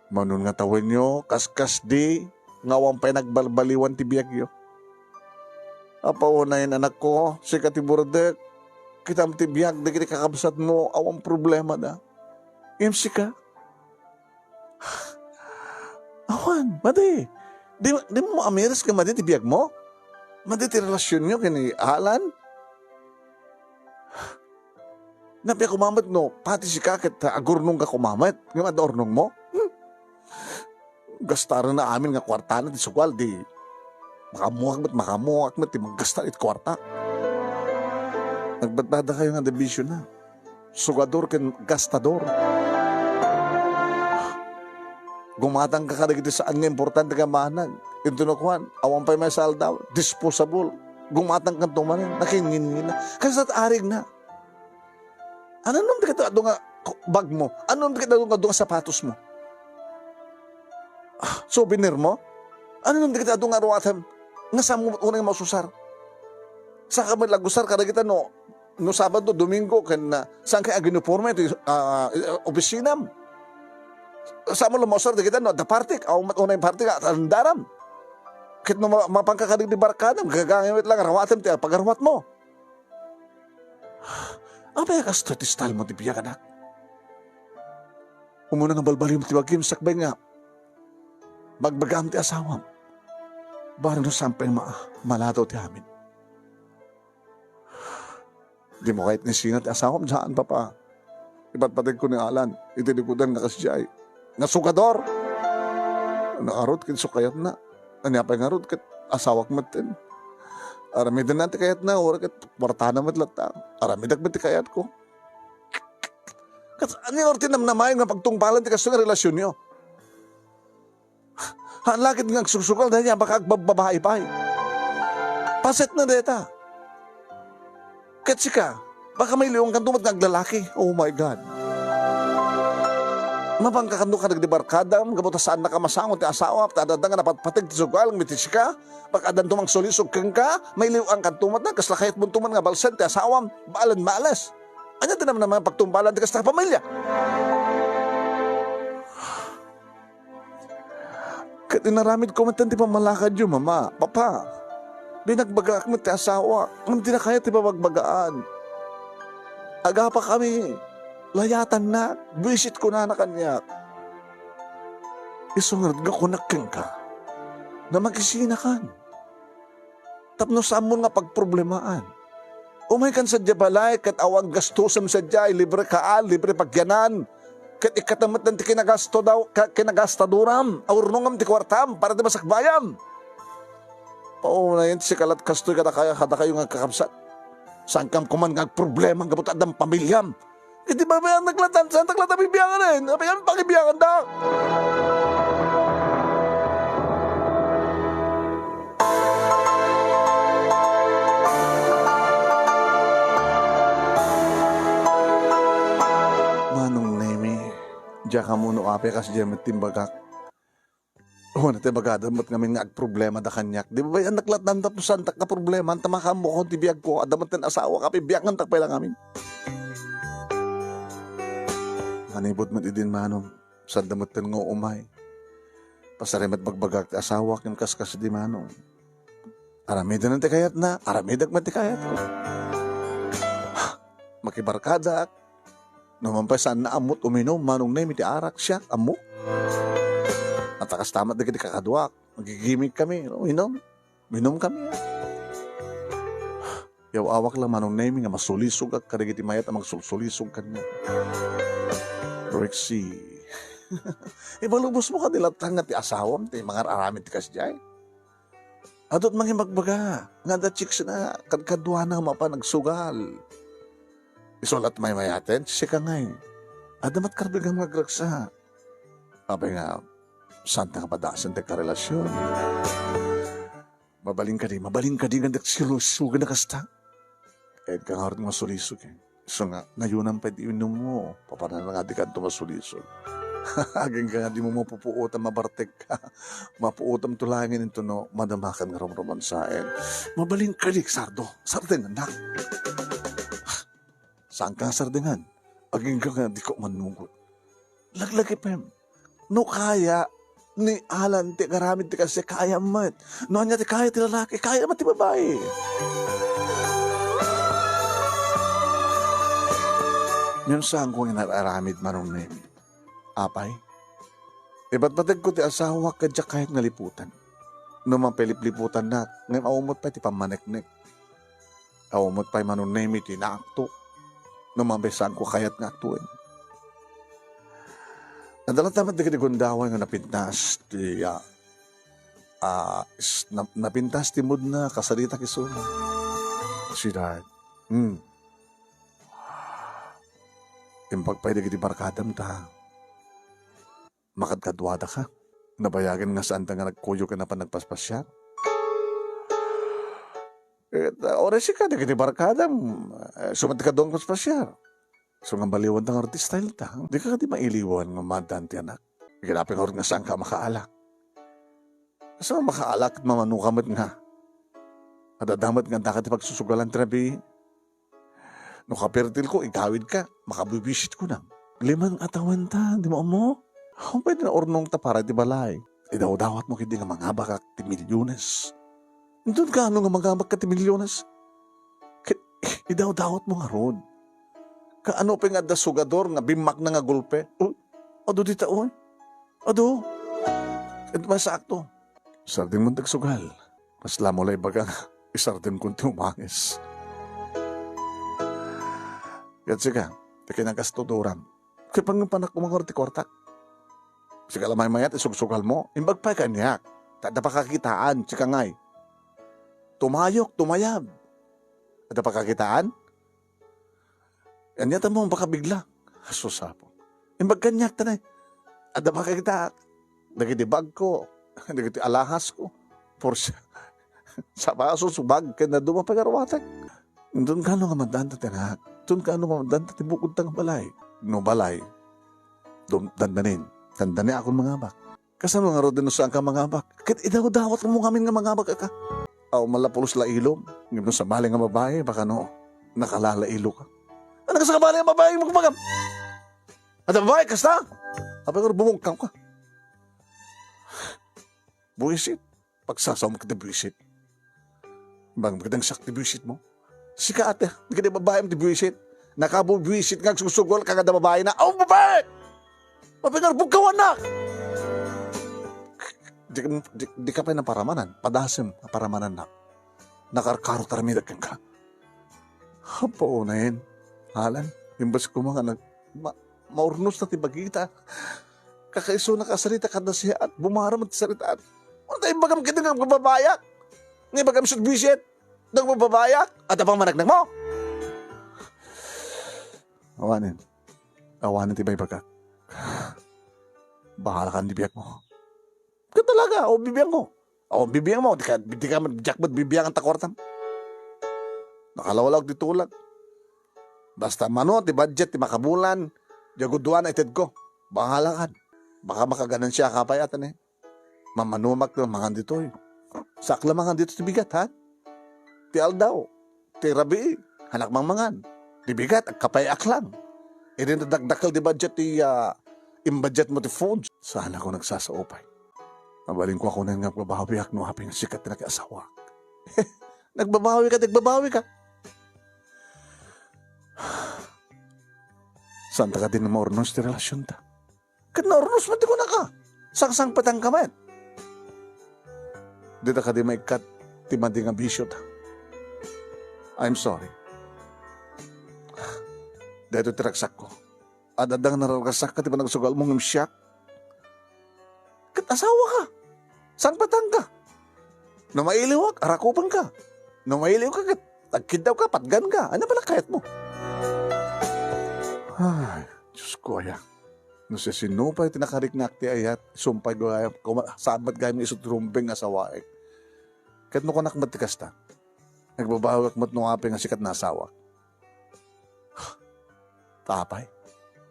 Manon nga tawenyo, kaskasdi, nga awan pay nagbalbaliwan ti biagyo. Apo, unayen, anakko, sika ti burdek. Kitam ti biag dagiti kakabsatmo, awan problemada. Ngem sika? Awan, madi. Di, di mo amiris nga madi ti biagmo? Madi ti relasionyo ken ni Alan? Napia koma met no pati sika ket agurnongka koma met ngem adda urnongmo? Hmm. Gastarenna amin nga kuartana ti sugal, di makaammoak met, makaammoak met ti maggasta iti kuarta. Nagbaddada kayo nga division na. Sugador ken gastador. Gumatangka kadagiti saan nga importante nga banag. Intono kuan, awan pay masaldaw, disposable. Gumatangkanto manen, nakinngingina. Kasla ti arigna. Anam dagiti adu nga ku-, bagmo? Anam dagiti adu nga adu nga sapatosmo? Ah, souvenirmo? Anam dagiti adu nga ruatem? Nga saanmo unay maususar? Saanka met la agusar kadagita no, no Sabado, Domingo, ken, ah, saanka aguniporme iti, ah, opisinam? Saanmo la mausar dagita no adda partik, awan met unay partik, ah, alandaram. Ket no ma-, mapanka kadagiti barkadam, gagangay met la nga ruatem ti pagaruatmo. Apay a kastoy ti style mo ti biag, anak? Umuna nga balbaliwem ti bagim sakbay nga bagbagam ti asawam. Baro no sampay ma-, malado ti amin. Di mo kayat nga isina ti asawam? Saan, Papa. Ipatpateg ko ni Alan iti likudan nga kasdiay. Nga sugador! Naarut ket isu kayatna. Ania pay ngarud ket asawak metten. Aramiden na ti kayatna, uray ket kuartana met latta. Aramidek met ti kayatko. Kas, ania nga ti namnamaen nga pagtungpalan ti kastoy nga relasionyo? Haan la ket nga agsuksugal, dayta baka agbabbabae pay. Paset na dayta. Ket sika, baka mailiwangkanto met nga aglalaki. Oh my God. Mapanka kano kadagiti barkadam, gapu ta saannaka masango ti asawa, ta adda nga napatpateg ti sugal, ngem iti sika, baka addanto mangsulisog kenka, mailiwangkanto met, kasla kayatmonto met nga balsen ti asawam, balen males. Ania ti namnama nga pagtungpalan ti kasta a pamilya? Ket inaramidko met ti pammalakadyo, Mama, Papa. Binagbagaak met ti asawa, ngem dina kayat ti pabagbagaan. Agapakami, layatannak, buisit kunana kaniak. Isu ngarud nga kunak kenka, nga makisinakan. Tapno saanmon nga pagproblemaan. Umaykan sadiay balay ket awan gastusem sadiay, libre kaan, libre pagyanan. Ket ikkatem met ti kinagasto daw, ka-, kinagastaduram, aurnongam ti kuartam para ti masakbayam. Paunayen ti sika lat kastoy kadakayo, kadakayo nga agkakabsat. Saankam koman nga agproblema gapu ta addam pamiliam. Iti babayannak latan, saantak latan bibianganen. Apay, amin pakibiangandak. Manong Nemi, diak ammo no apay kasdiay met ti imbagak. Wen, ti bagada met ngamin nga agproblemada kaniak. Di ba, annak lattan tapno saantak nga problema, anta makaammo kon ti biagko, adda met ti asawak, apay biangantak pay la ngamin. Manipud met idin, Manong, saanda met nga umay. Pasari met bagbagak ti asawak, ngem kaskas idi, Manong. Aramiden ti kayatna, aramidek met ti kayatko. Makibarkadak, no man pay saanna ammot uminum, Manong Nemi, ti arak, siak, ammo. At kasta met dagiti kakaduak, magigimik kami, no? Inum, minum kami. Yaw-awak la, Manong Nemi, nga masulisogak kadagiti mayat a magsulsulisog kaniak. Rexy, ibalubosmo kadi latta nga ti asawam ti mangar-aramid ti kasdiay? Adut mangibagbaga nga adda chicksna, kadkaduana nga mapan agsugal. Isu lat maymayaten, sika ngay. Adda met karbigam nga agragsa. Apay nga, saanta nga padasen ti karelasion? Mabalin kadi, mabalin kadi nga agsilusugan a kasta? Ket ka ngarud nga masulisog, eh. Isu nga, nayunam pay ti inummo. Papanam nga di kanto masulisog. Agingga nga dimo mapupuotam, mabartek ka. Mapuotam to laengen intono madamakan nga rumrumansaen. Mabalin kadi, sardo. Sardengannak. Saanka nga sardengan? Agingga nga diko mannugot. Laglagipem. No kaya ni Alan ti agaramid ti kasdiay, kayam met. No ania ti kaya ti lalaki, kaya met ti babai. Ngem saanko nga inaramid, Manong Nemi. Apay, ipatpategko ti asawak ket diak kayat nga liputan. No man pay lipliputannak, ngem awan met pay ti pammaneknek. Awan met pay, Manong Nemi, ti naakto. No man pay saanko kayat nga aktoen. Adda latta met dagiti gundaway nga napintas ti, ah, ah, s-, na-, napintas ti moodna, kasaritak isuna. Sweetheart. Hmm. Imbag pay dagiti barkadam ta makadkaduadaka. Nabayagen nga saanta nga nagkuyog ken napan nagpaspasiar. Ket, ah, uray sika, dagiti barkadam, eh, isu met ti kaduang paspasiar. Isu nga baliwanta ngarud ti style ta. Dika kadi mailiwan nga maaddaan ti anak? Ket apay ngarud nga saanka a makaalak? Isu nga makaalak ket mamanoka met nga. Adda met nga addaka ti pagsusugalan ti rabii. No kapertilko, igawidka, makabubisit kunam. Lima nga tawen ta, dimo ammo? Awan pay ti naurnongta para iti balay. Idawdawatmo ketdi nga mangabakak ti milyones. Inton kaano nga mangabakka ti milyones? Ket idawdawatmo ngarud. Kaano pay nga adda sugador nga bimmakna nga golpe? Uy, adu dita, uy. Adu. Ket masakto. Sardengmo ti agsugal. Kasla mo la ibaga nga isardengkon ti umangis. Ket sika, ti kinagastudoram. Ket pangngepanak koma ngarud ti kuartak. Sika la maymayat, isugsugalmo. Imbag pay kaniak. Ta adda pakakitaan, sika ngay. Tumayok, tumayab. Adda pakakitaan? Ania ta mo, baka bigla. Asus, Apo. Imbag kaniak, tanay. Adda pakakitaan. Dagiti bagko, dagiti alahas ko. Por siya. Sapatos, bag, ken adu pay nga ruatek. Inton kano nga madanta ti anak. Inton kano nga madanta ti bukod ta nga balay. No balay, dum-, dandanin. Dandani akon mangabak. Kasano ngarud no saanka mangabak? Ket idawdawatmo ngamin nga mangabak aka. Aw, malapulos la ilom. Ngem no sabali nga babae, baka no, nakalala ilo ka. Ano ka sa kabali nga babae, magbagam? Adda babae, kasta? Apay nga bumungkaw ka. Buwisit. Pagsasaom ka ti buwisit. Bang, magdangsak ti buwisit mo. Sika, ate, di ka di babae ti buwisit. Nakabubuwisit nga agsugsugol ka nga da babae na, "Oh, babae!" Mapinarbog ka, anak! Di, di, di ka pay naparamanan. Padasem, naparamanan na. Nakarkaro taramidek ka. Apo, unayen. Alan, imbes ko mga nag-, ma-, maurnos na ti bagita. Kakaisuna ka sarita kada siyaat, bumaram ti saritaat. Ano tayo ibagam kita nga bababayak? Nga ibagam sa buwisit? Nagbababayak? At abang managnak mo? Awanin. Awanin ti baybagak. Bahala ka, di biyak mo. Ka talaga, o bibiyak mo. O bibiyak mo, di ka, di ka man jackpot bibiyangan ta kwartam. Nakalawlaw ti tulag. Basta mano ti budget ti makabulan, diay guduana ited ko. Bahala ka. Baka makaganansya ka pay atan eh. Mamanumak no mangan ditoy. Sakla mangan ditoy ti bigat, ha? Ti aldaw, ti rabii, anak mangmangan. Ti bigat, agkapay aklang. Idi nadakdakkel ti budget ti, ah, imbudget mo ti food. Saan ako nagsasaupay? Mabalin ko ako nga agbabawiak no apay nga sikat ti nakiasawak. Nagbabawi ka, nagbabawi ka. Saan ta ka din maurnos ti relasyon ta? Ket naurnos met ti kunaka. Sangsangpetangka met. Dita kadi maikkat ti madi nga bisio ta. I'm sorry. Daytoy ti ragsakko. Ad-adda nga nararagsak ka ti panagsugal mo ngem siak. Ket asawa ka. Sangpetangka. No mailiwak, arakupenka. No mailiwka ket agkiddawka, patganka. Ania pay la kayatmo? Ay, Diosko aya. No sisino pay ti nakariknak ti ayat, sumpay gayam, kuma-, saan met gayam nga isu ti rumbeng nga asawaek. Ket no kunak met ti kasta, nagbabawiak met no apay nga sikat nga asawak. Apay,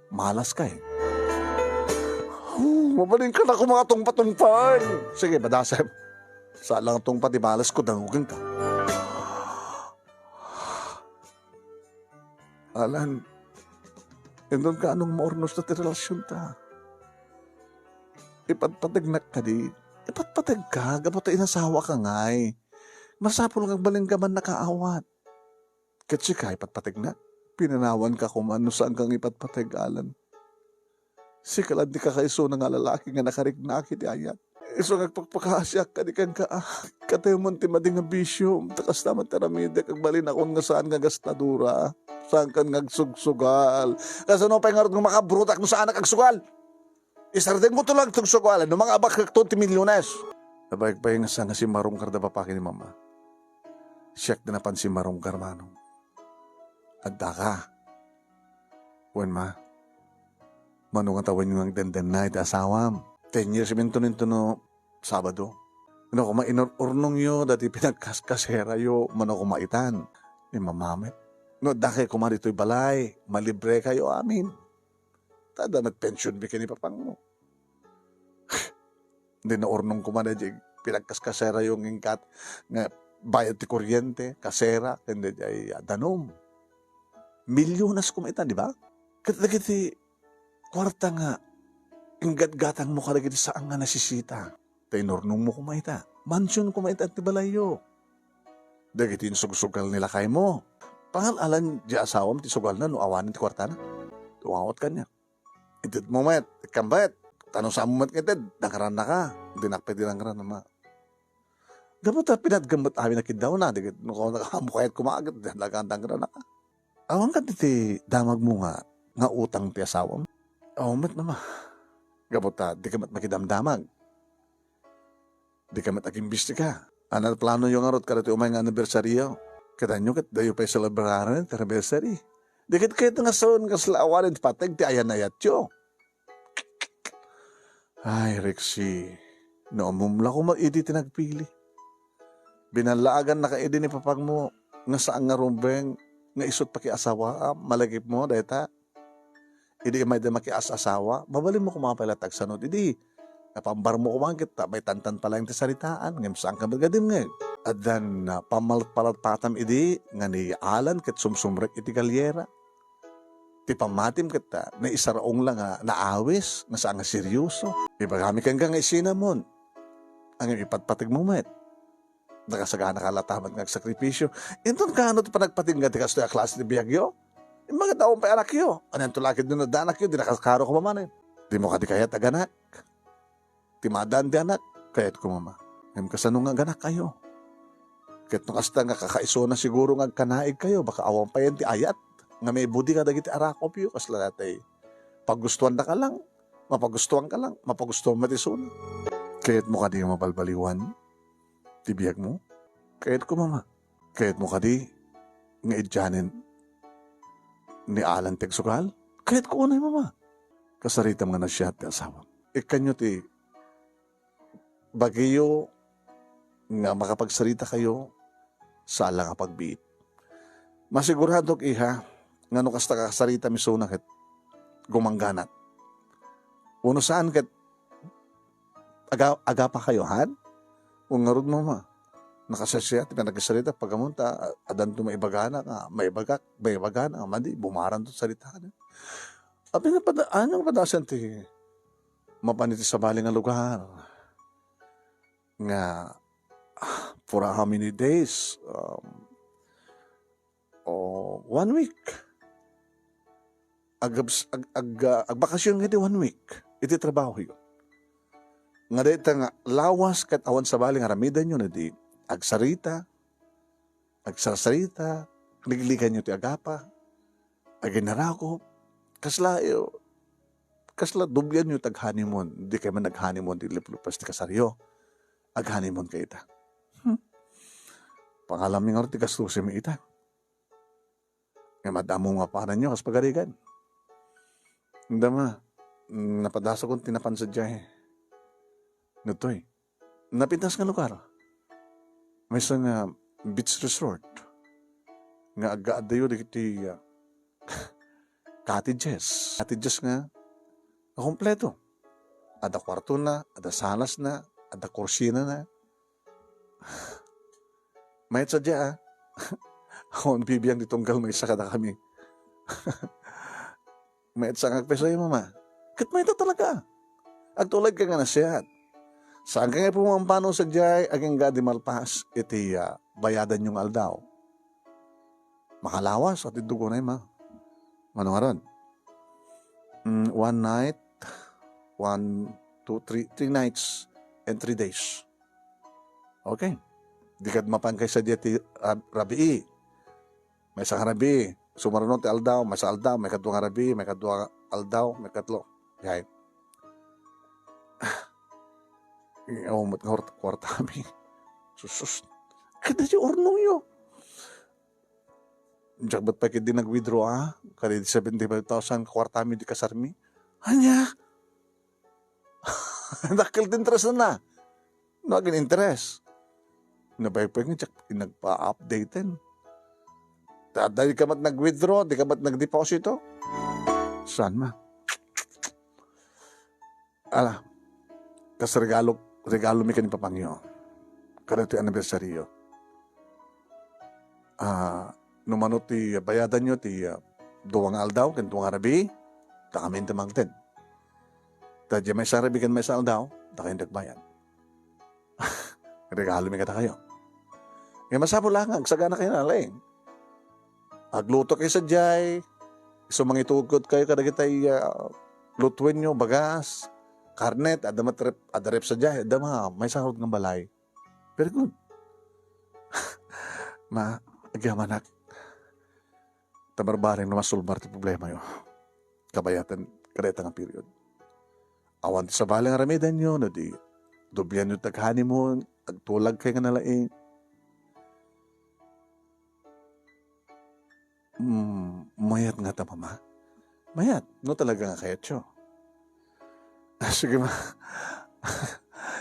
malas ka eh. Oh, mabalinka na koma nga tungpatungpaan. Sige, madasem. Saan lang tungpa ti malas ko, dangugenka. Alan, inton kaanong maurnos na ti relasyon ta. Ipatpategnak kadi. Ipatpategka, gapu ta inasawa ka ngay. Masapul nga agbalin ka man nakaawat. Ket sika, ipatpategnak. Pinanawanka koma no saan kang ipatpateg, Alan. Sika la ti kakaisuna nga lalaki nga nakariknak iti ayat. Isu nga agpakpakaasiak kadi kenka, ah, katayo man ti madi nga bisio, ta kasta met ti aramidek, agbalinakon nga saan nga gastadora. Saan kan nga agsugsugal. Kasano pay ngarud nga makabrutak no saanak agsugal? Isardengmo to lang ti agsugal, no mangabakekto ti milyones. Nabayag pay nga saan nga simmarungkar da papaki ni mama. Siak ti napan simmarungkar, manong. Addaka. Wen, ma, mano nga tawenyo nga agdendennay ti asawam? Ten years minto ninto no Sabado. No koma inur-urnongyo dati pinagkaskaserayo, mano koma itan? Ni mama met. No adda kay koma ditoy balay, malibre kayo amin. Ta adda met pension bi ken ni papangmo. Di naurnong koma daydiay pinagkaskaserayo nga inkat nga bayad ti kuryente, kasera, ken daydiay, ah, danum. Milyones koma ita, di ba? Ket dagiti kuarta nga inggatgatangmo kadagiti saan nga nasisita, ta inurnongmo koma ita. Mansion koma ita ti balayyo. Dagiti insugsugal ni lakaymo. Pangal-alan di asawam ti sugalna no awanen ti kuartana. Tumawat kaniak. Itedmo met, ikkan met. Ta no saanmo met nga ited, dangrannaka. Dinak pay di dangran, ama. Gapu ta pinatgam met amin a kiddawna, di ket no kayatmo koma ket, dangrannaka. Awan kadi ti damagmo nga, nga utang ti asawam? Awan met, mama. Gapu ta, di ka met makidamdamag. Di ka met agimbestiga. Ania planoyo ngarud kadagiti umay nga anibersaryo? Kitaenyo ket diyo pay selebraren ti anniversary. Di ket kayat nga sawen kasla awanen ti pateg ti ayan-ayatyo. Ay, Rexy, no, umumla koma idi ti nagpili. Binallaagannak idi ni papagmo nga saan nga rumbeng nga isut pakiasawaam, malagipmo dayta. Idi imayda makias-asawa, mabalinmo koma pay la ti agsanod idi. Napambarmo koma ket ta, maitantan pa laeng ti saritaan, ngem saanka met nga dimngeg. Addan, ah, pammalpalatpatam idi nga ni Alan ket sumsumrek iti galyera. Ti pammatim ket, ah, naisaraong la nga naawis, nga saan nga seryoso. Ibagami kenka nga isinamon. Ngem ipatpategmo met. Nakasaganaka latta met nga agsakripisyo. Inton kano ti panagpatingga ti kastoy a klase ti biagyo? Imbag ta awan pay anakyo. Anianto la ketdi no adda anakyo, dinaka karo koma manen. Dimo kadi kayat aganak? Ti maaddan ti anak, kayatko, Mama. Ngem kasano nga aganakkayo? Ket no kasta nga kakaisuna siguro nga agkanaigkayo, baka awan payen ti ayat nga maibudi kadagiti arakopyo, kasla daytay pagustuandaka lang, mapagustuanka lang, mapagustuan met isuna. Kayatmo kadi nga mabalbaliwan ti biagmo? Kayatko, Mama. Kayatmo kadi nga idianen ni Alan ti agsugal? Kayatko unay, Mama. Kasaritam nga naasiaat ti asawam. Ikkanyo ti bagiyo nga makapagsaritakayo saan la nga pagbiit. Masiguradok, iha, nga no kasta kasaritam isuna ket gumangganat. Wenno saan ket aga-, agapakayo, han? O ngarud, Mama, nakasasiat ti panagsarita, pagamunta, a-, addanto maibagana nga, maibagak, maibagana nga, madi, bumaranto sarita. Apay nga pada-, ania nga padasan ti mapan iti sabali nga lugar nga, ah, for how many days? Um, o one week. Agabs-, ag-, ag-, ah, agbakasyon nga iti one week iti trabahoyo. Nga dayta nga lawas ket awan sabali nga aramidenyo, no di agsarita, agsarsarita, ligliganyo ti agapa, aginnarakop, kasla, eh, kasla doblianyo ti ag-honeymoon, di kay man ag-honeymoon ti liplupas ti kasaryo, ag-honeymoon kay ita. Hmm. Pangalammi ngarud ti gastusim ita. Nga madamo nga pananyo kas pagarigan. Dama, napadasakon ti napan sadiay. Ditoy. Napintas nga lugar. Maysa nga beach resort. Nga aggaaddayo dagiti, ah, cottages. Cottages nga, nga kompleto. Adda kuartona, adda salasna, adda kursinana. Mayat sadiay, ah. Awan bibiang ti tunggal maysa kadakami. Mayat sa nga agpayso, Mama. Ket mayat talaga. Agtulagka nga naasiaat. Saanka nga pumampano sadiay, agingga di malpas iti, ah, bayadanyo nga aldaw. Makalawas, ati dugonay, Ma. Mano ngarud? Mm, one night, one, two, three, three nights and three days. Okay. Di kad mapan kay sadiay ti rab-, rabii. Maysa nga rabii, sumaruno ti aldaw, maysa aldaw, maikadua nga rabii, maikadua nga aldaw, maikatlo. Yay. Awan met nga kuart-, kuartami. Sus, sus. Kada ti urnongyo. Diak met pay ketdi nag-withdraw, ah. Kada ti seventy-five thousand kuartami di kasarmi. Ania? Dakkel ti interest na. No, agin-interest. Nabay-bay nga diak nagpa-updaten. Ta, di ka met nag-withdraw, di ka met nagdeposito. Saan, Ma? Ala, kas regalo, regalo mi ken ni papangyo. Kada ti anibersaryo. Ah, no mano ti bayadanyo ti, ah, dua nga aldaw ken dua nga rabii, dakamin ti mangted. Ta diay maysa rabii ken maysa aldaw, dakayo ti agbayad. Regalo mi kadakayo. Nga masapul la nga agsaganakayo nalaing. Agluto kayo sadiay, isu mangitugkod kayo kadagitay, ah, lutuenyo, bagas, karne, adda met ref, adda ref sadiay, adda ma, maysa ngarud nga balay. Very good. Ma, agyamanak. Ta barbareng no masulbar ti problemayo. Kabayatan, kadayta nga period. Awan ti sabali nga aramidenyo, no di, doblianyo ti ag-honeymoon, Agtulagkay nga nalaing. Hmm, mayat ngata, Mama? Mayat, no talaga nga kayatyo. Ah, sige, Ma.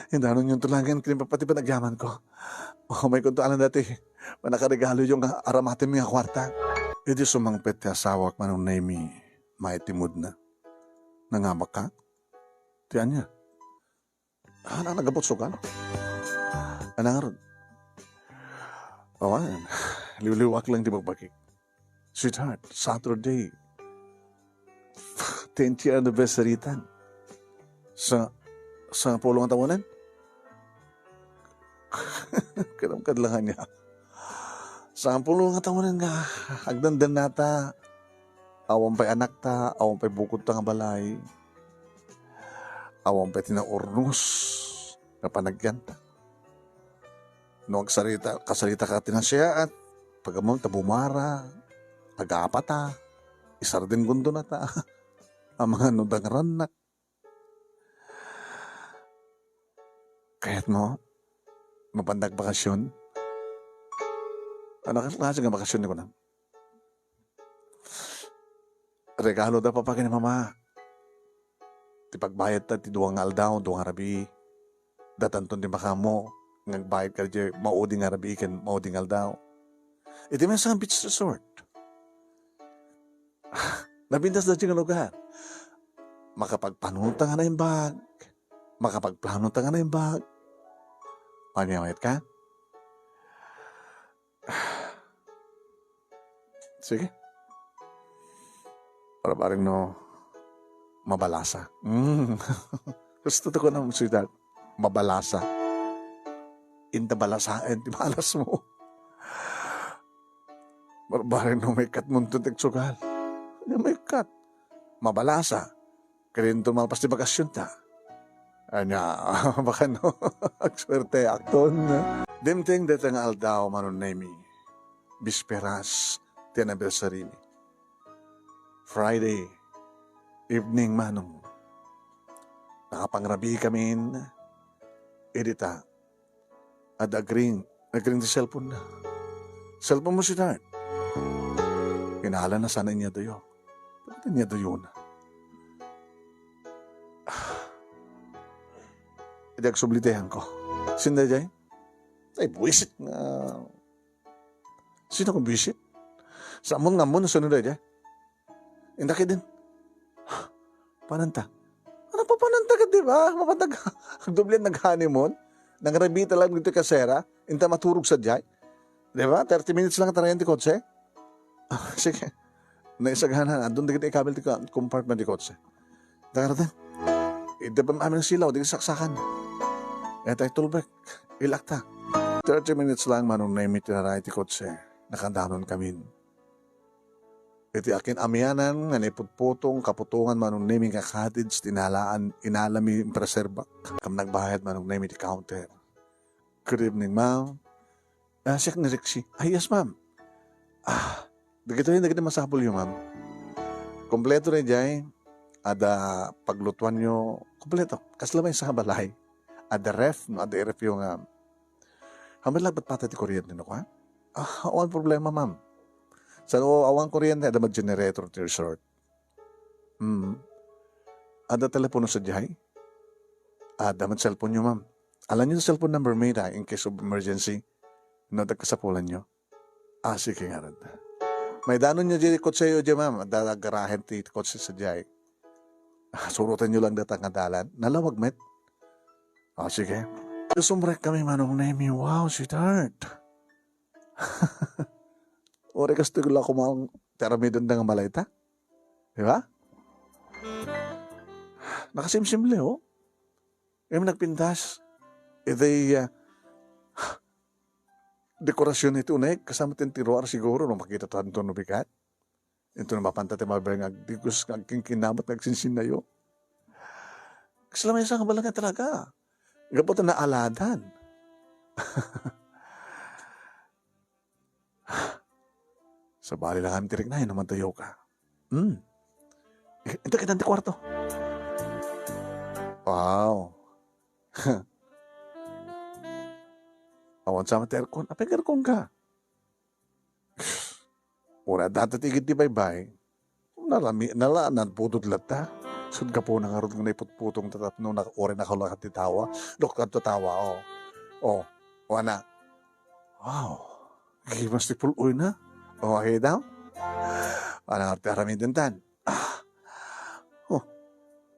Indanonyonto laengen ken ni Papa ti panagyamanko. O, maykunto alan dayta panakaregaloyo nga aramatenmi nga kuarta. Idi sumangpet ti asawak, Manong Nemy, mayat ti moodna. Nangabakka? Ti ania? Ah, nang nagabutsogan? Anang ngarud? Awan, liwliwak lang ti bagbagik. Sweetheart, Saturday, tenth year anniversary tan. Sa, sangapulo nga taonen? Kadam kadlangan niya. Sangapulo nga taonen nga agdandannata. Awan pay anakta, awan pay bukodta nga balay. Awan pay ti naurnos nga panagyanta. No agsarita, kasarita ka ti nasayaat, pag-ammom ta bumara, agapata, isardenggonto nata, a, mangano dangrannak. Kayatmo? Mapanda agbakasyon? Ania a klase nga bakasyon ni kunam? Regalo da, Papa, ken ni Mama. Ti pagbayadta ti dua nga aldaw, dua nga rabii. Datanton ti makaammo nga agbayad kadi maudi nga rabii ken maudi nga aldaw. Iti maysa nga beach resort. Napintas daydi nga lugar. Makapagpanunta nga naimbag. Makapagplanota nga naimbag. Ania, mayat ka? Sige. Para bareng no mabalasa. Mm. Gusto to ko ng sweetheart. Mabalasa. Inta balasaen ti balasmo. Para bareng no maikkat mo ti agsugal. Ania maikkat? Mabalasa. Kadi inton malpas ti bakasyonta. Ania, baka no, agsuerteakton. Dimteng dayta nga aldaw, Manong Nemy. Bisperas ti anniversary mi. Friday evening, Manong. Nakapangrabii kamin. Idi ta, adda agring, agring ti cellphone na. Cellphone mo, sweetheart. Kinahanglan na sana inyadayo. Bakit inyadayona? Idi agsubli ti ayanko. Sino daydiay? Ay, buwisit nga. Sino kung buwisit? Sa ammon nga ammon, sino daydiay? Inda ketdin. Pananta. Ano pa pananta ket, di ba? Mapantag agdubli nga nag-honeymoon. Nangrabii ta laeng ditoy kasera. Inta maturog sadiay. Di ba? Thirty minutes lang tarayan ti kotse. Ah, sige. Naisagana, adun dagiti ikabil ti ka-, compartment ti kotse. Dagaratan. Idda pa amin ang silaw, di saksakan. Etay tulbek. Ilakta. Thirty minutes lang, Manong Nemy, tinaray ti kotse. Nakadanon kamin. Iti akin-amianan nga naiputputong kaputongan, Manong Nemy, nga cottage, tinalaan, inalami, impreserbak. Kam nagbayad, Manong Nemy, ti counter. Good evening, ma'am. Ah, siak ni Rexy. Ay, yes, ma'am. Ah, dagitoy, dagiti masapulyo, ma'am. Kompleto na jay. Ada paglutuanyo, kompleto. Kasla may sa balay. Ada ref, no, ada ref yung, ah, hamay lang patpatay ti kuryente, no, ha? Ah, awan problema, ma'am. Sa awan kuryente, ada mag-generator ti resort. Hmm. Ada telepono sadiay? Ada met cellphone-yo, ma'am. Alanyo ti cellphone number mi ta in case of emergency. No, dagkasapulanyo. Ah, sige ngarud. Maidanonyo di kotseyo di, ma'am. Ada garahen ti kotse sadiay. Ah, surotenyo lang data nga dalan. Nalawag met. Ah, sige. Sumrek kami, Manong Nemy. Wow, sweetheart. Uri kastoy la kumang ti aramidenda nga malayta. Di ba? Nakasimsimle, oh. Kami nagpintas. Iti, ah, dekorasyon iti uneg, kasama ti ruar siguro no makita tanto no bigat. Ito na mapanta ti mabel nga agdigos, nga agkinkinabat, nga agsinsinnayo. Kasla may sa nga balaga talaga. Gapu ta naaladan. Sabali lang kami ti riknay, no, mantayo ka. Hmm. Ito, kita ti kwarto. Wow. Awan sa met ti aircon. Apay nga aircon ka? Uray adda ti igid ti baybay. Nalami, nala, nagputod latta. Sut gapuna ngarud nga naiputputong ta tapno na, uray nakalakat ti tawa. Doktor ti tawa, oh. Oh, wana. Wow. Gimas ti pul-oy na. Oh, ay daw. Wana nga ti aramiden tan. Ah. Oh.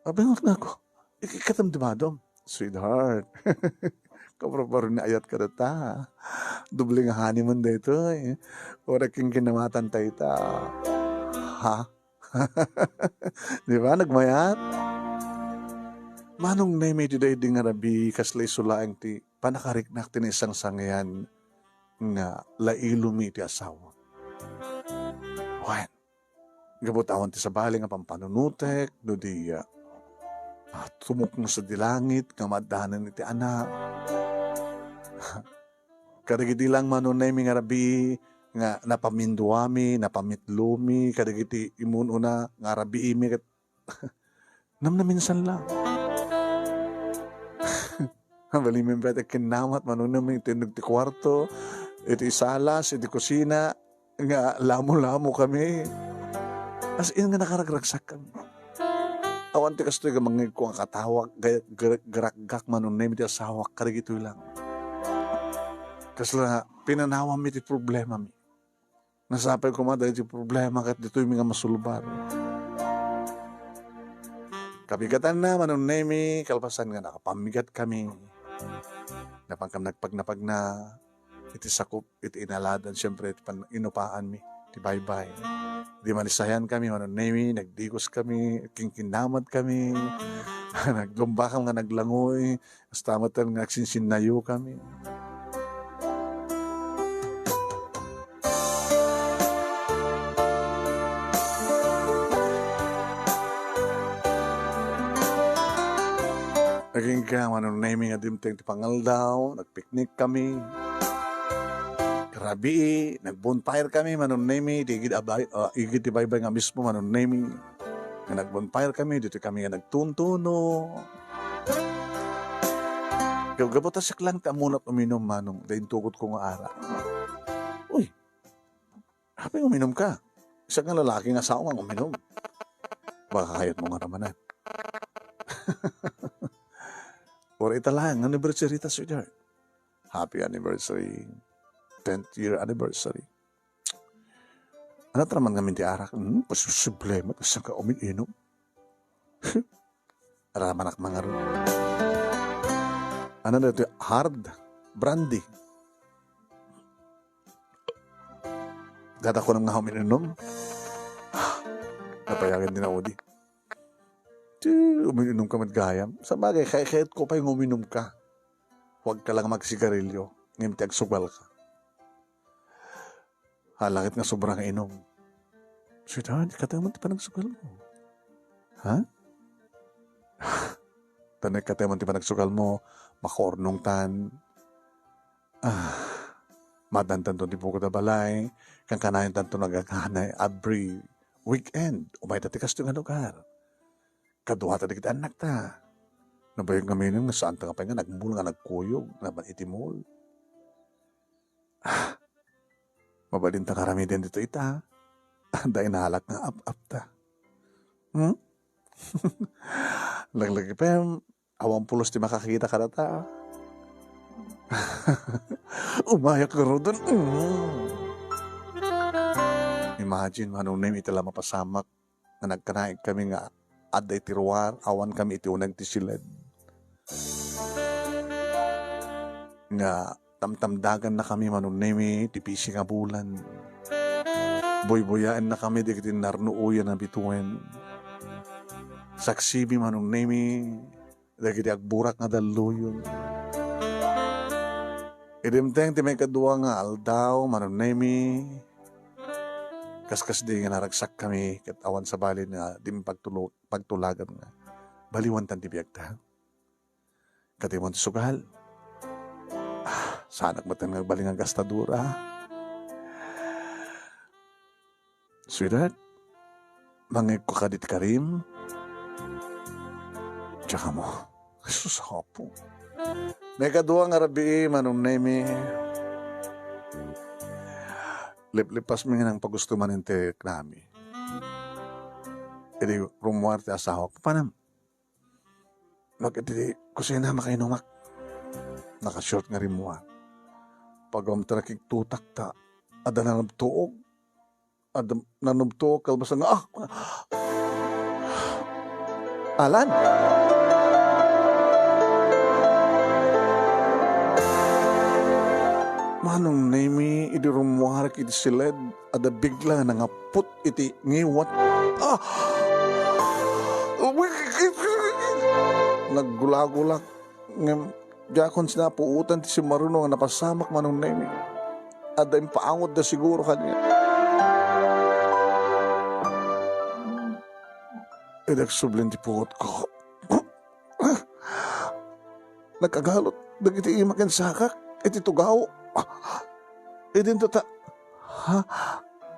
Abingot nga ako. Ikadamdamadom. Sweetheart. Kabarbaron nga ayat kada ta. Doble nga honeymoon daytoy. Uray kinkinamatan tayo ta. Ha? Di ba? Nagmayat? Manong Nemi, ti daydi nga rabii, kasla isu laeng ti panakariknak ti naisangsangian nga lailumi ti asawa. Wen, gapu ta awan ti sabali nga pampanunotek, no di, ah, ah, tumukong sa di langit nga maaddanan iti anak. Kadagiti lang Manong Nemi nga rabii nga napaminduami, napamitlumi, kadagiti imun-una nga rabiimi ket namnaminsan lang. Balimi met ti kinnamat, Manong Nemi, iti innog ti kuarto, iti salas, iti kusina, nga lamo-lamo kami. As in nga nakaragragsak kami. Awan ti kastoy nga mangngegko nga katawak, ga-, ga-, garagak, Manong Nemi, ti asawak, kadagitoy lang. Kasla pinanawami ti problemami. Nasapay koma dagiti problema ket ditoymi nga masulbar. Kabigatanna, Manong Nemi, kalpasan nga nakapammigat kami. Napan kami nagpagnapagna iti sakup, iti inaladan, siempre, iti pan-, inupaanmi, ti baybay. Di manisayan kami, Manong Nemi, nagdigos kami, kinkinnamat kami, naglumbakam nga naglangoy, Kasta met nga agsinsinnayo kami. Agingga, Manong Nemi, nga dimteng ti pangaldaw, nagpiknik kami. Rabii, nagbonfire kami, Manong Nemi, di igid abay-, ah, igid ti baybay nga mismo, Manong Nemi. Nga nagbonfire kami, ditoy kami nga nagtuntuno. Gab-, gapu ta siak lang ti ammonak uminum, Manong, da intugot ko nga arak. Uy, apay nga uminum ka? Siak nga lalaki nga sao nga uminum. Baka kayat mo nga ramanan. Uray ita lang, anniversary ta, sweetheart. Happy anniversary. Tenth year anniversary. Ania ti raman ngamin ti arak? Hmm, posible met, saan ka umin-inom? Aramanak mangarud. Ania daytoy? Hard brandy. Dada ko nga umin-inom. Napayagan din ako di. Ti, umin-inom ka met gayam. Sabagay, kay-, kayat ko pay nga uminum ka. Huwag ka lang magsigarilyo. Ngem ti agsugal ka. Hala ket nga sobra nga inum. Sweetheart, ikataeman ti panagsugal mo. Ha? Tano ikataeman ti panagsugal mo, makaurnongtan. Ah, madantanto ti bukod a balay, kankanayon tanto nagaghanay every weekend. Umayta ti kastoy nga lugar. Kaduata dagiti annakta. Nabayag ngamin nga saanta nga pay nga nagmul nga nagkuyog, napan iti mall. Ah, mabalinta nga aramiden ditoy ita. Adda inalak nga ap-apta. Hmm? Laglagipem, awan pulos ti makakita kadata. Umayak garuden. Mm. Imagine, Manong Nemi, ita la mapasamak nga nagkanayon kami nga adda iti ruar, awan kami iti uneg ti siled. Nga tamtamdaganna kami, Manong Nemi, ti pisi nga bulan. Buybuyaenna kami dagiti narnuoyan a bituen. Saksimi, Manong Nemi, dagiti agburak nga dalluyon. Idimteng ti maikadua nga aldaw, Manong Nemi, kaskasdi nga naragsak kami, ket awan sabali nga di pagtulo-, pagtulagan nga baliwantan ti biagta. Katimon ti sugal. Ah, saanak met nga agbalin nga gastadora. Sweetheart, mangegko kadi ti karim? Diak ammo. Jesus, apo. Maikadua nga rabii, Manong Nemi, liplipasmi nga nangpagusto manen ti riknami. Idi rummuar ti asawak, papanem? Ket iti kusina, makainumak. Naka-short nga rimmuar. Pagawam ta nakigtutak ta adda nanubtuog. Adda nanubtuog kalpasan nga, ah! Alan! Manong Nemi, idi rummuarek iti siled, adda bigla nga nangapput iti ngiwat. Ah! Naggulagulak. Ngem diakon sinapuotan ti simmaruno nga napasamak, Manong Nemi. Adda impaangotda siguro kaniak. Idi agsubli ti puotko, nakagalot dagiti ima ken sakak iti tugaw. Idinto ta, ha?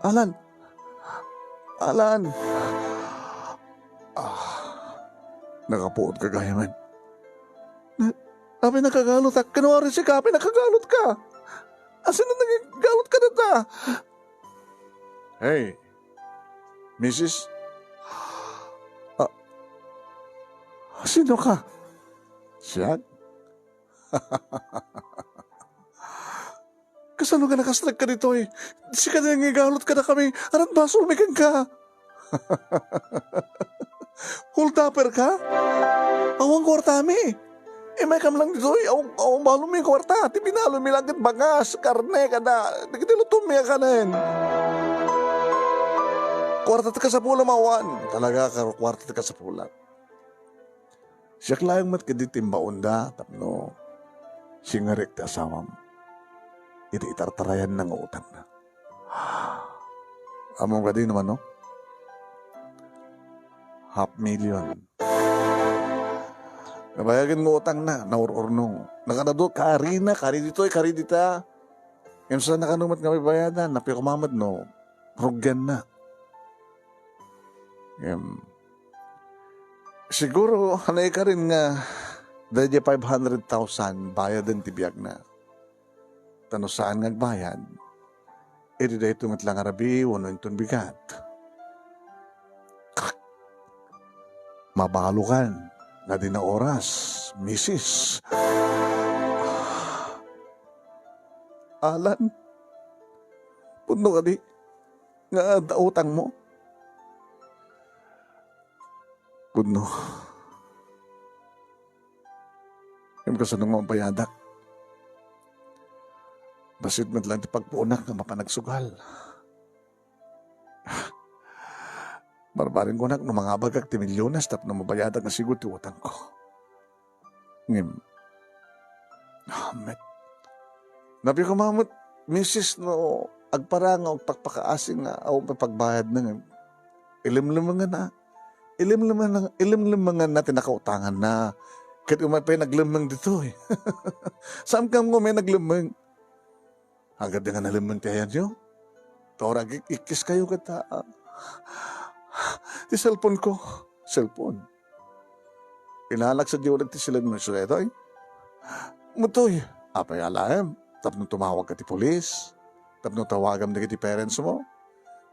Alan! Alan! Ah, nakapuot gagayamen. Na, apay nakagalutak? Ken no sika, apay nakagalutka? Asino nanggalutka dita? Hey, misis. Ah, sino ka? Siak? Kasano nga nakasdegka ditoy? Sika nga igalut kadakami. Aran basolmi kenka? Hold-upper ka? Awan kuartami. Imaykam lang ditoy. Awan, awan balonmi kuarta. Ti binalonmi lang ket bagas, karne, kada dagiti lutomi a kanen. Kuarta ti kasapulam, awan. Talaga, kar-, kuarta ti kasapulam. Siak laeng met kadi ti imbaonda tapno singerek ti asawam iti itartarayanna nga utangna. Ammom kadi no mano? Half million. Nabayagen nga utangna, naur-urnong. Nakadado, karina, kari ditoy, kari dita. Ngem saan a kano met nga mabayadan, apay koma met no rugianna. Ngem, siguro, naikarin nga daydiay five hundred thousand bayaden ti biagna. Ta no saan nga agbayad, idi daytoy met la nga rabii wenno inton bigat. Krak! Mabalokan nga adda oras, misis. Alan, pudno kadi nga adda utangmo? Pudno. Ngem kasano nga mabayadak? Bassit met laeng ti pagpuonak nga mapan agsugal. Barbareng kunak no mangabagak ti milyones tapno mabayadak nga sigud ti utangko. Ngem, ah, met. Apay koma met, misis, no agparang nga agpakpakaasi nga awan pay pagbayadna ngem ilemlemenganna. Ilemlemenganna, ilemlemenganna ti nakautanganna. Ket umay pay naglemmeng ditoy. Saan kano nga umay naglemmeng? Agad nga nalemmeng ti ayanyo. Ta ura, ag-ikkis kayo ket, ah, ti cellphone ko. Cellphone. Inalak sa diwalak ti siled mo, isu daytoy. Mutoy, apay alaem? Tapno tumawag ka ti pulis? Tapno tawagam dagiti parents mo?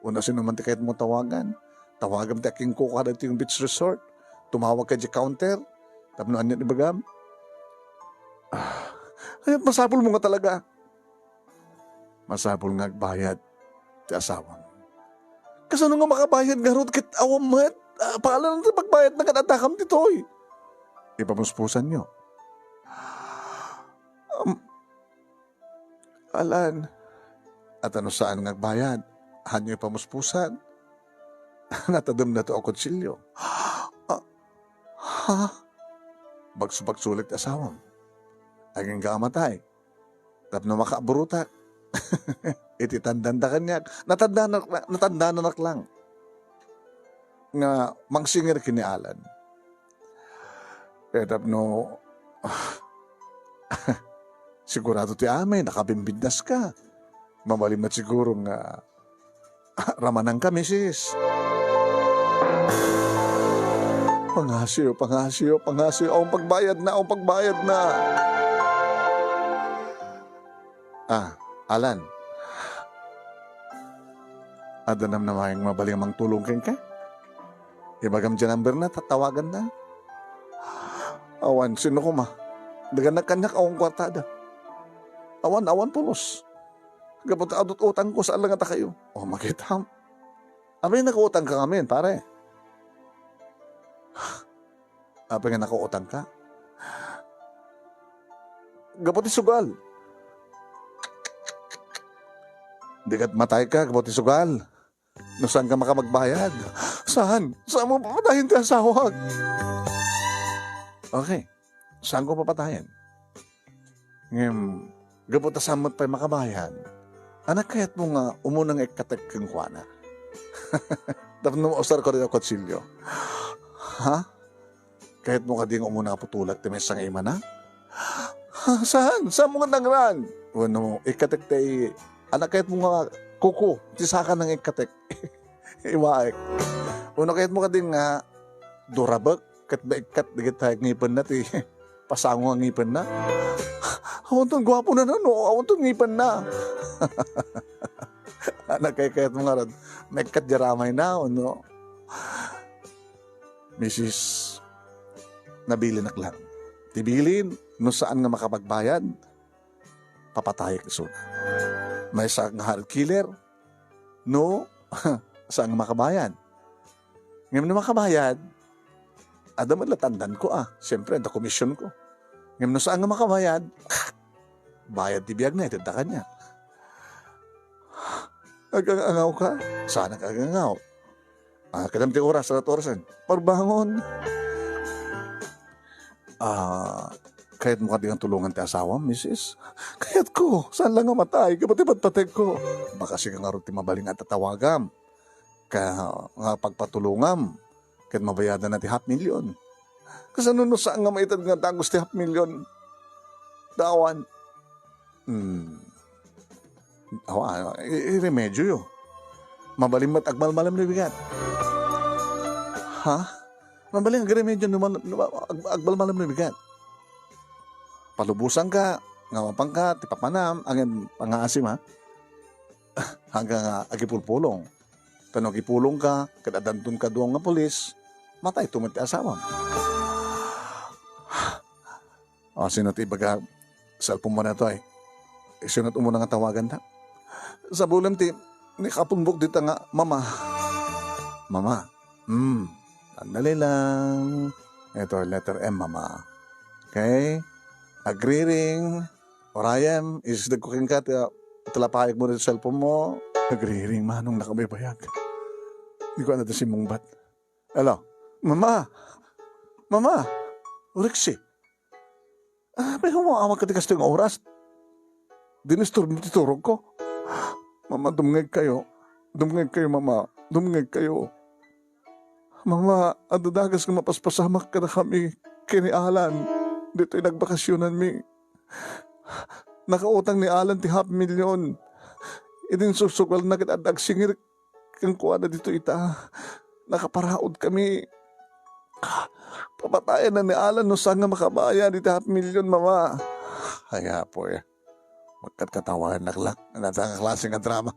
Wenno sino man ti kayat mo tawagan? Tawagam ti akingkuka dagiti beach resort? Tumawag ka di counter? Tapno anian ibagam? Ah, ay, masapul mo nga talaga. Masapul nga agbayad ti asawam. Kasano nga makabayad ngarud ket awan met? Ah, palan ti pagbayadna ket addakam ditoy. Ipamuspusanyo. Um, Alan, at ano saan nga agbayad? Hanyo ipamuspusan? Natademna to a kutsilio. Ah, ha? Bagsubagsulik ti asawam. Agingga a matay. Tapno makaburutak. Iti tandanda kaniak. Natandanak, natandananak lang. Nga mangsinger ken ni Alan. Eh, tapno, sigurado ti amay, nakabimbidnas ka. Mabalin met siguro nga, ramanang ka, misis. Pangasiyo, pangasiyo, pangasiyo. Awan pagbayadna, awan pagbayadna. Ah, Alan. Adda namnamaeng mabalin a mangtulong kenka? Ibagam diay number na, tatawaganna. Awan, sino koma? Dagannak kaniak, awan kuartada. Awan, awan pulos. Gapu ta adut-utangko, saan la ngata kayo. O, makitam. Apay, nakautangka ngamin, pare? Apay nga nakautangka? Gapu ti sugal. Dikat matayka gapu ti sugal. No saanka makapagbayad. Saan? Saanmo papatayen ti asawak? Okay. Saanko papatayen? Ngem, gapu ta saan met pay makabayad, ania kayatmo nga umuna nga ikkatek kenkuana? Tapno mausarko dita kutsilio. Ha? Kayatmo kadi nga umuna nga putolak ti maysa nga imana? Ha, saan? Saanmo nga nangran? Wenno, ikkatek ti, ania kayatmo nga kuko ti saka nga ikkatek? Iwaek. Wenno, kayatmo kadi nga durabek ket maikkat dagiti ngipenna ti pasango nga ngipenna? Awanton guapona, no? Awanton ngipenna. Ania kayatmo ngarud? Maikkat diay ramayna, wenno? Misis, nabilinak lang. Ti bilin, no saan nga makapagbayad, papatayek isuna. Maysa nga heart killer, no saan nga makabayad. Ngem no makabayad, adda met la tandanko, a. Siempre, adda komisionko. Ngem no saan nga makabayad, bayad ti biagna, itedda kaniak. Agang-angawka? Saanak agang-angaw. Ah, kadam ti oras, arat orasen. Parbangon. Ah, kayatmo kadi nga tulongan ti asawam, misis? Kayatko. Saan la nga matay? Gapu ti patpategko. Makasika ngarud ti mabalin nga tatawagam. Ka, nga pagpatulongam. Ket mabayadanna ti half million. Kasano no saan nga maited nga dagus ti half million? Awan. Hmm. Awa, i-, iremedioyo. Mabalin met agmalmalem no bigat. Ha? Mabalin agremedio no man-, no ag-, agmalmalem no bigat. Palubosanka, nga mapanka, ti papanam, agen pangaasim, ha? Hanggang nga agipulpulong. Ta no agipulongka, ket addanton kadua nga pulis, matayto met ti asawam. O, sino ti ibaga? Cellphone mo na to, ay. Sino ti umuna nga tawaganta? Sabulem ti, ni kapumbok dita nga, mama. Mama. Hmm. Sandali lang. Ito, letter M, mama. Okay? Agriring. Urayem, isisdeg ko kenka ti, ah, talpaeg mo ditoy cellphone mo. Agriring, manong nakabaybayag. Di ko ania ti simmungbat. Hello? Mama! Mama! Oriksi! Ah, may humaawag ka ti kastoy nga oras? Dinisturbo ti turog ko. Mama, dumngeg kayo. Dumngeg kayo, mama. Dumngeg kayo. Mama, adda dagus nga mapaspasamak kadakami ken ni Alan ditoy nagbakasionanmi. Nakautang ni Alan ti half million. Idi insusugalna ket adda agsingir kenkuana ditoy ita. Nakaparaod kami. Papatayenna ni Alan no saan nga makabayad iti half million, mama. Ay, apoy. Magkatkatawanak lang. Ano ta nga klase nga drama?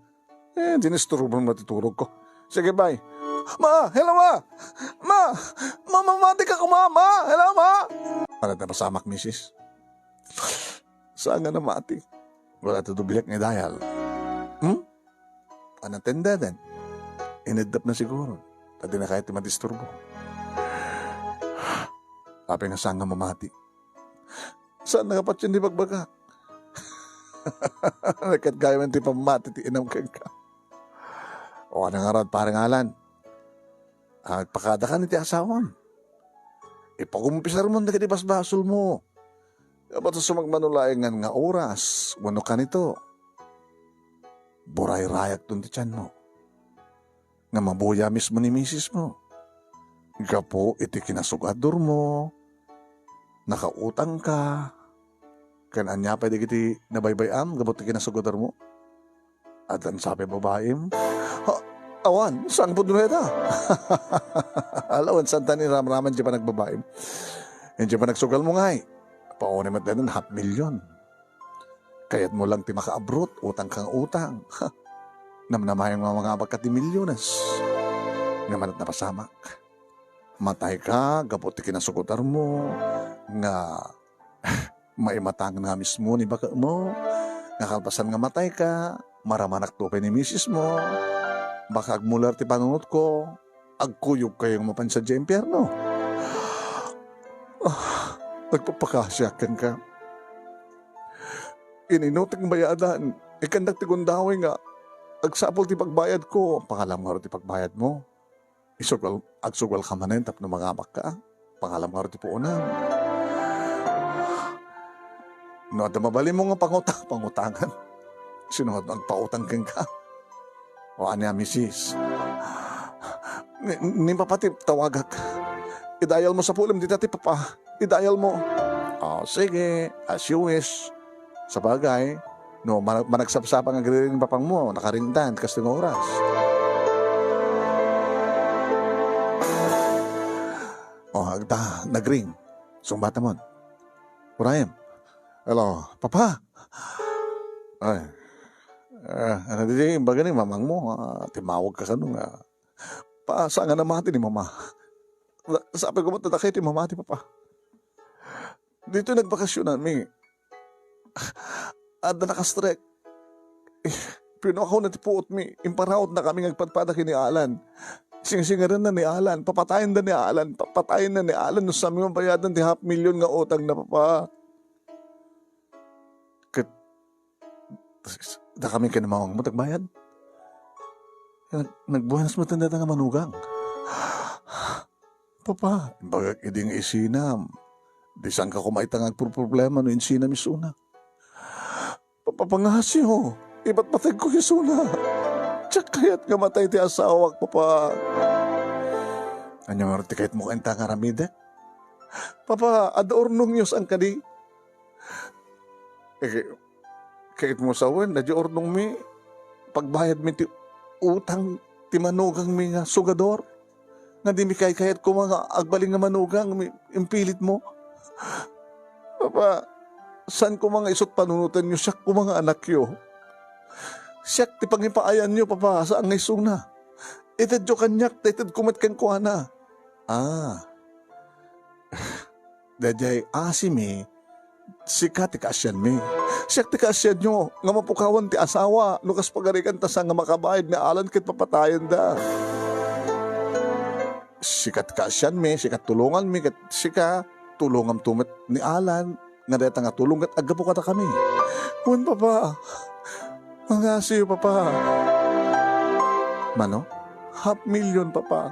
Eh, dinisturbo mo ti turog ko. Sige, bye. Ma! Hello, ma! Ma! Ma, mamati ka kuma, ma! Hello, ma! Ano ta pasamak, misis? Saan nga namati? Wala ta dubliak nga dial. Hmm? Ano tendeden? Ineddap na siguro. Ta di na kaya ti madisturbo. Apay nga saan nga mamati? Saan nakapatien di bagbaga? Ket gayam ti pammati ti inam kenka. O, ano ngarud, pare nga Alan? Agpakada kan iti asawam. Ipagumpisar mo dagiti basbasolmo. Gapu ta sumagmamano laengen nga oras, wenno kanito, burayrayak ton ti tianmo. Nga mabuya mismo ni misismo. Gapu iti kinasugadormo, nakautangka, ken ania pay dagiti nabaybay-am gapu ti kinasugadormo? Addan sa pay babaim? Ha? Awan, saan pudno dayta? Alawen, saantan iramraman ti panagbabaim. Iti panagsugal mo ngay, pauni met daytan half million. Kayat mo lang ti makaabroad, utang kang utang. Namnamayo nga mangabak ka ti milyones. Ngem ania ti napasamak? Matay ka gapu ti kinasugotar mo nga maimatang nga mismo ni baket mo, nga kalpasan nga matay ka, maramanakto pay ni misis mo, baka agmular ti panunotko, agkuyogkayo nga mapan sadiay impierno. Ah, nagpapakasiak kenka. Inino ti bayadan, ikkannak ti gundaway nga agsapul ti pagbayadko. Pangalam ngarud ti pagbayadmo. Isugal, agsugal ka manen tapno mangabak ka. Pangalam ngarud ti puonam. No adda mabalinmo nga pangutang, pangutangan. Sino nga agpautang kenka? O ania, misis? Ni, ni papa ti tawagak. Idayal mo sa pulem dita ti papa. Idayal mo. O, sige, as you wish. Sabagay, no, mana-, managsapsapa nga agriring ni papang mo, nakaringdan, kas ti nga oras. O, agda, nagring. Sungbata mon. Urayem. Hello, papa. Ay. Ah, ano di, baga ni mamang mo, ah, timawag ka kano nga. Pa, saan nga namati ni mama? Sapay ko, "Ba't nadakay ti mama ti papa?" Ditoy nagbakasyonanmi. Adda nakastrek. Pinukaw na ti puotmi. Imparawotna kami nga agpadpada ken ni Alan. Singsingirenna ni Alan. Papatayenna ni Alan. Papatayenna ni Alan no saanmi mabayadan ti half million nga utangna, papa. Ket dakami ken ni mamang mo ti agbayad? Nag-, nagbuenas met dayta nga manugang. Papa, imbagak idi nga isinam. Di saan ka koma ita nga agproproblema no insinam isuna. Papa, pangasiyo, ipatpategko isuna. Diak kayat nga matay ti asawak, papa. Ania ngarud ti kayatmo kayat nga aramidek? Papa, adda urnongyo, saan kadi? Eh, kayatmo sawen, daydi urnongmi, pagbayadmi ti utang ti manugangmi nga sugador, nga dimi kaykayat koma nga agbalin nga manugang, mi-, impilitmo. Papa, saan koma nga isut panunotenyo, siak koma nga anakyo. Siak ti pangipaayanyo, papa, saan nga isuna. Itedyo kaniak, ta itedko met kenkuana. Ah. Daydiay asimi, sika ti kaasianmi. Siak ti kaasianyo nga mapukawan ti asawa no kas pagarigan ta saan nga makabayad ni Alan ket papatayenda. Sika ti kaasianmi, sika tulonganmi, ket sika tulonganto met ni Alan nga dayta nga tulong ket aggapu kadakami. Wen, papa. Pangasiyo, papa. Mano? Half million, papa.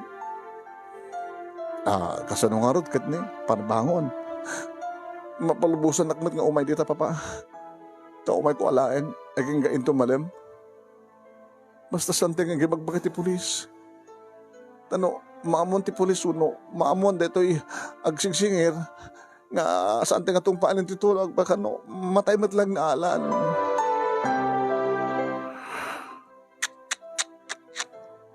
Ah, kasano ngarud ket ni, parbangon. Mapalubosanak met nga umay dita, papa. Ta umayko alaen, agingga inton malem. Basta saan ti nga agibagbaga ti pulis. Ta no, maammoan ti pulis wenno maammoan daytoy agsingsingir, nga saan ti nga tungpalen ti tulagko, baka no, matay met lang ni Alan.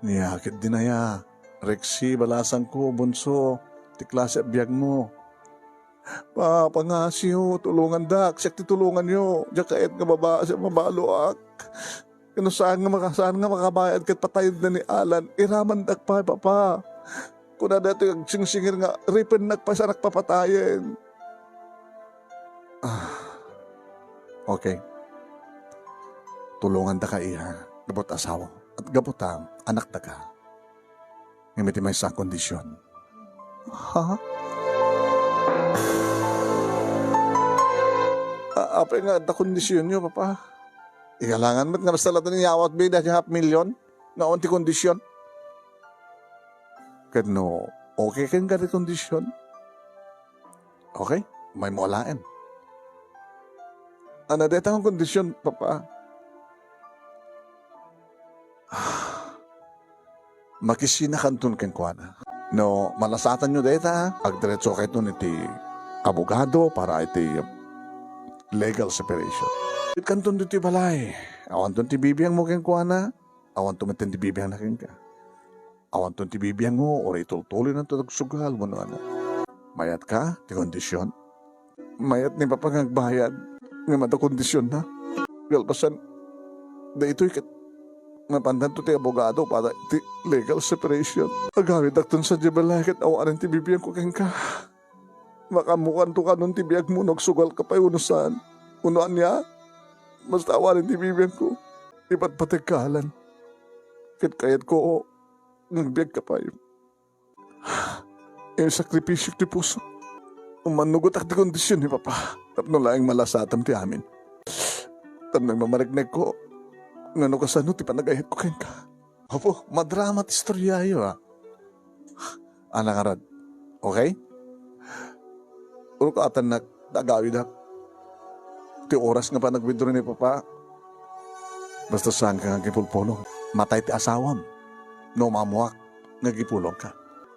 Nia ket dinaya, Rexy, balasangko, bunso, ti klase a biagmo. Pa, pangasiyo, tulongandak, siak ti tulonganyo, diak kayat nga baba-, mabaloak. Ket no saan nga maka-, saan nga makabayad ket patayenda ni Alan, iramandak pay, papa. Kuna daytoy agsingsingir nga ripennak pay, saanak papatayen. Ah. Okay. Tulongandaka, iha, gapu ta asawa, ket gapu ta anakdaka. Ngem iti maysa a kondisyon. Ha? A-, apay nga adda kondisyonyo, papa? Igalangan met nga basta latta ni yawatmi daydi half million nga awan ti kondisyon. Ket no, okay kenka ti kondisyon? Okay? Umaymo alaen. Ania dayta nga kondisyon, papa? Makisinakanton kenkuana. No malasatanyo dayta, agdiretsokayton iti abogado para iti legal separation. Itkanton ditoy balay. Awanton ti bibiangmo kenkuana, awanto met ti bibiangna kenka. Awanton ti bibiangmo, uray itultuloynanto ti agsugal wenno ania. Mayatka ti kondisyon? Mayat ni Papa nga agbayad ngem adda kondisionna. Kalpasan daytoy ket, napandanto ti abogado para iti legal separation. Agawidakton sadiay balay ket awanen ti bibiangko kenka. Makaammokanto kanon ti biagmo no agsugalka pay wenno saan. Wenno ania? Basta awanen ti bibiangko. Ipatpategka, Alan. Ket kayatko nga agbiagka pay. Isakripisyok ti pusok. Umannugotak ti kondisyon ni Papa tapno laeng malasatam ti amin. Tapno imamariknekko nga no kasano ti panagayatko kenka. Apo, madrama ti istoryayo, a. Anak ngarud, okay? Urok atannak, agawidak. Ti oras nga panag-withdraw ni Papa, basta saanka nga agipulpulong. Matay ti asawam no umammoak nga agipulongka.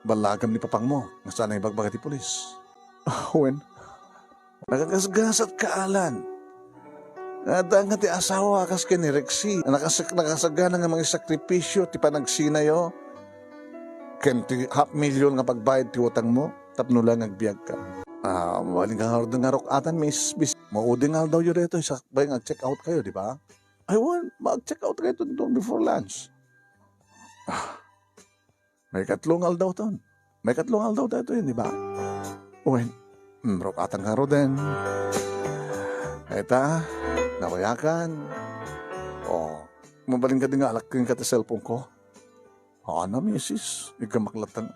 Ballagam ni Papangmo nga saan a ibagbaga ti pulis. Ah, wen. Nakagasgasatka, Alan. Adda nga ti asawa a kas ken ni Rexy. Nakas-, nakasagana nga mangisakripisyo ti panagsinayo ken ti half million nga pagbayad ti utangmo tapno laeng agbiagka. Ah, mabalinka ngarud nga ruk-atan, Miss, Miss. Maudi nga aldawyo daytoy, sakbay nga ag-check out kayo, di ba? Ay, wen, mag-check out kayo ton before lunch. Ah, maikatlo nga aldaw ton. Maikatlo nga aldaw daytoy, di ba? Wen, mm, ruk-atan ngaruden. Eta, nakuyakan. O, mabalinka di nga alak kenka ti cellphone ko. Ana, misis, iggamak latta.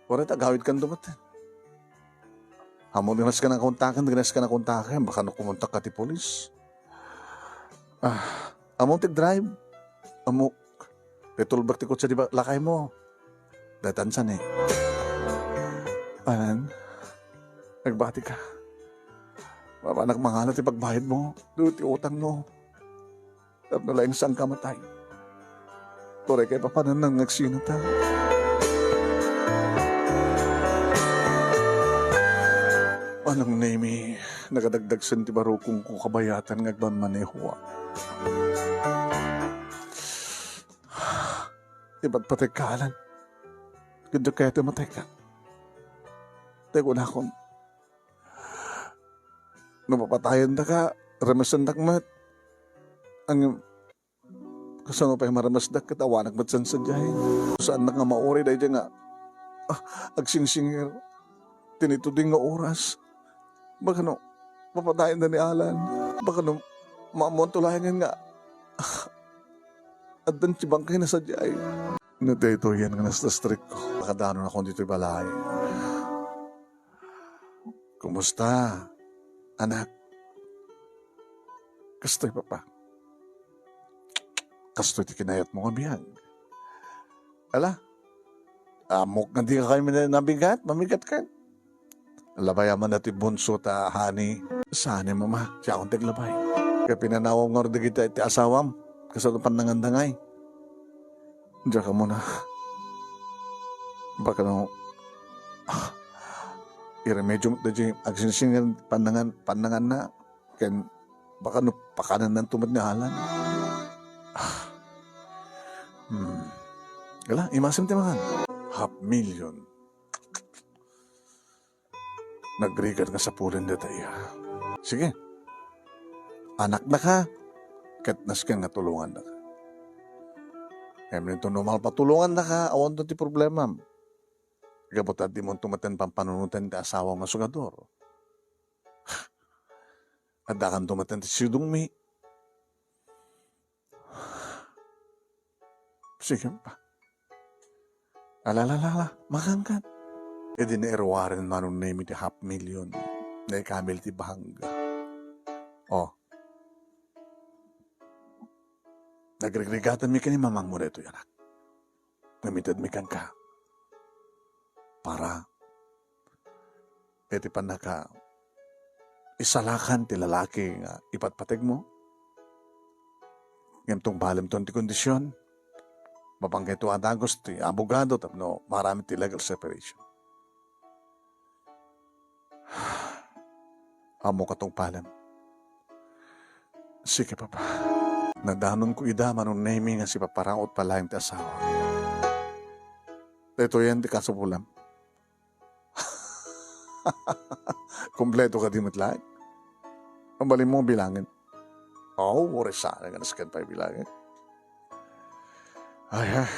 Uray ta agawidkan dumaten. Ammok, dinak nakontaken, dinak nakontaken, baka no kumontakka ti pulis. Ah, ammok ti drive. Ammok. Ti tulbek ti kotse di ba-, lakaymo. Daytan sani. Anan, nagbatika. Mapanak mangala ti pagbayadmo. Do ti utangmo. Tapno laeng saanka a matay. Uray kay papananna nga agsinata. Manong Nemi, nakadagdagsen ti barukongko kabayatan nga agmanmanehoak. Ipatpategka, Alan. Ket diak kayat a matayka. Tay kunakon, no papatayendaka, remesendak met. Ngem, kasano pay maremesdak ket awanak met sadiay? Saannak nga mauray daydiay nga, ah, agsingsingir ti nituding nga oras. Baka no, papatayenda ni Alan. Baka no, maammoanto laengen nga, ah, addan ti bangkayna sadiay. No daytoyen nga nastrikko, makadanon ako ditoy balay. Kumusta, anak? Kastoy, Papa? Kastoy ti kinayatmo nga biag? Ala, ammok nga dika kami na-, nabigat, mamigat ka. Labayam man ti bunso ta, honey. Saan, Mama? Siakon ti aglabay. Kay pinanawam ngarud dagiti ti asawam. Kasano pannangandangay? Diak ammona. Baka no, ah, iremedyo met daydiay agsingsingir pannangan, pannanganna, ken baka no pakanennanto met ni Alan. Ah. Hmm. Ala, imasem ti mangan. Half million. Nagrigat nga sapulen dayta iya. Sige. Anaknaka, ket nasken nga tulongannaka. Ngem inton no malpatulongannaka, awanto ti problemam. Gapu ta dimonto met pampanunoten ti asawam nga sugador. Addakanto met ti sidongmi. Sige, Papa. Ala, ala, ala, ala. Makankan. Idi nairuaren Manong Nemi ti half million, naikamil ti bangga. Oh. Nagrigrigatanmi ken ni mamangmo daytoy, anak. Ngem itedmi kenka. Para iti pannaka-, isalakan ti lalaki nga ipatpategmo. Ngem tungpalemton ti kondisyon. Mapanggayto a dagus ti abogado tapno maaramid ti legal separation. Ammok a tungpalem. Sige, Papa. Nadanonko ida, Manong Nemi, nga sipaparaot pay laeng ti asawa. Daytoyen ti kasapulam. Kompleto kadi met laeng? Mabalinmo bilangen. Aw, uray saan nga nasken pay bilangen. Ay, ay.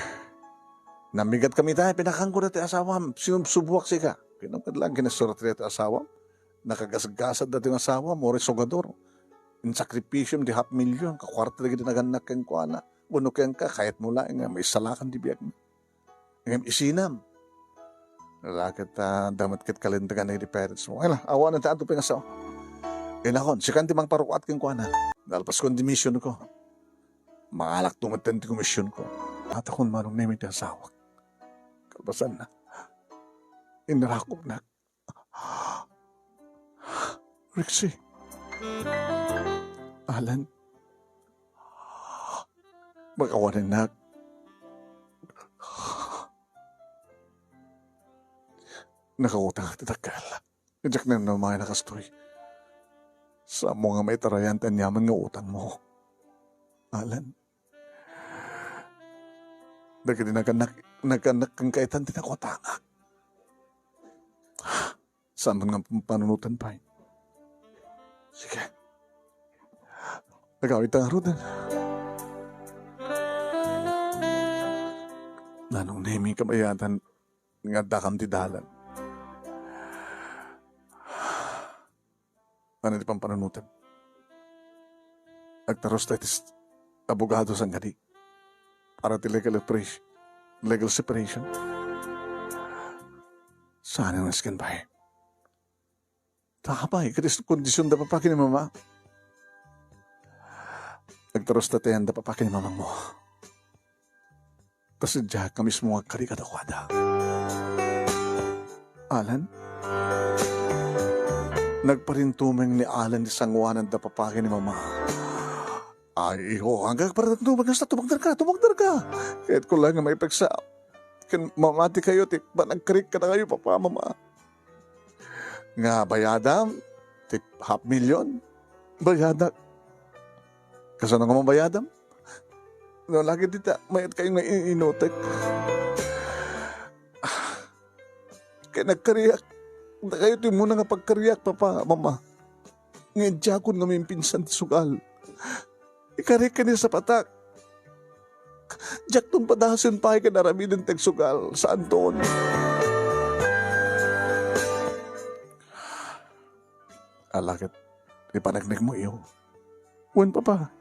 Namigat kami tayo, pinakanko dati asawam. Sinubsubuak sika. Kinam kadlan, kinasurat ti asawam. Nakagasgasat dati nga asawam, uray sugador. Insakripisyo ti half million, kakuarta dagiti nagannak kenkuana. Wenno kenka, kayatmo laeng nga maisalakan ti biagna. Ngem isinam. Ala ket, ah, damet ket kalintegan dagiti parents mo. Ala, awanen ta adu pay nga sao. Inakon, sikan ti mangparuat kenkuana. Nalpaskon ti misionko. Mangalakto metten ti komisionko. Atakon manong Nemi ti asawak. Kalpasanna, inrakopnak. Rexy. Alan. Makawanennak. Nakautangak ti dakkel. Diak namnamaen a kastoy. Saanmo nga maitarayan ti aniaman nga utangmo, Alan. Dagiti nagannak, nagannak kenka itan ti nakautangak. Saan man nga pampanunotan pay. Sige. Agawidta ngaruden. Nanong Nemi, kabayatan nga addakam ti dalan. Ano ti pampanunotem? Agtarus tayo ti s-, abogado sangadi para ti legal operation, legal separation. Saan nga nasken pay? Tapay, ket isu ti kondisyon da papa ken ni mama. Agtarus tayo ti ayan da papa ken ni mamangmo. Ta sadiak nga mismo nga agkari kadakuada. Alan? Nagparintumeng ni Alan ti sangoanan da papa ken ni mama. Ay, iho, agparintumeng, kasta tumagderka, tumagderka. Kayatko laeng nga maipeksa ken mamati kayo ti panagkarik kadakayo, papa, mama. Nga bayadam ti half million? Bayadak. Kasano nga mabayadam? No, lagi dita, mayat kayo nga in-, inutek. Kaya nagkariak. Dakayo ti umuna nga pagkariak, papa, mama. Nga diakon nga mimpinsan ti sugal. Ikari ken ni sapatak. Diakton padasen pay ken aramiden ti agsugal, saanton. Ala ket ipaneknekmo, iyo. Wen, papa.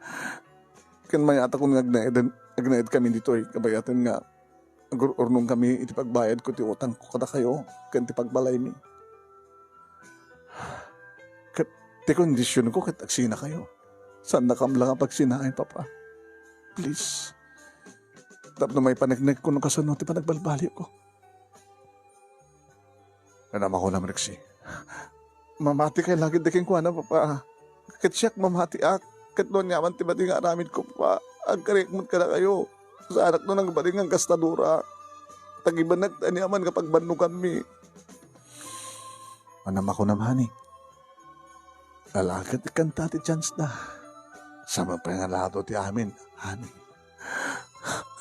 Ken mayatakon nga agnaeden, agnaed kami ditoy, kabayatan nga agur-urnong kami iti pagbayadko ti utangko kadakayo ken ti pagbalaymi. Ket ti kondisionko ket agsinakayo. Saannakam la nga pagsinaen, papa. Please. Tapno maipaneknekko no kasano ti panagbalbaliwko. Ania makunam, Rexy? Mamati kay lagid da kenkuana, papa. Ket siak mamatiak. Ket no aniaman ti madi nga aramidko, papa, agkariak met kadakayo. Saanak no nagbalin nga gastadora. Tagibanak ti aniaman nga pagbannoganmi. Ania makunam, honey? Ala ket ikkanta ti chance da. Sa mapay nga lado ti amin, honey.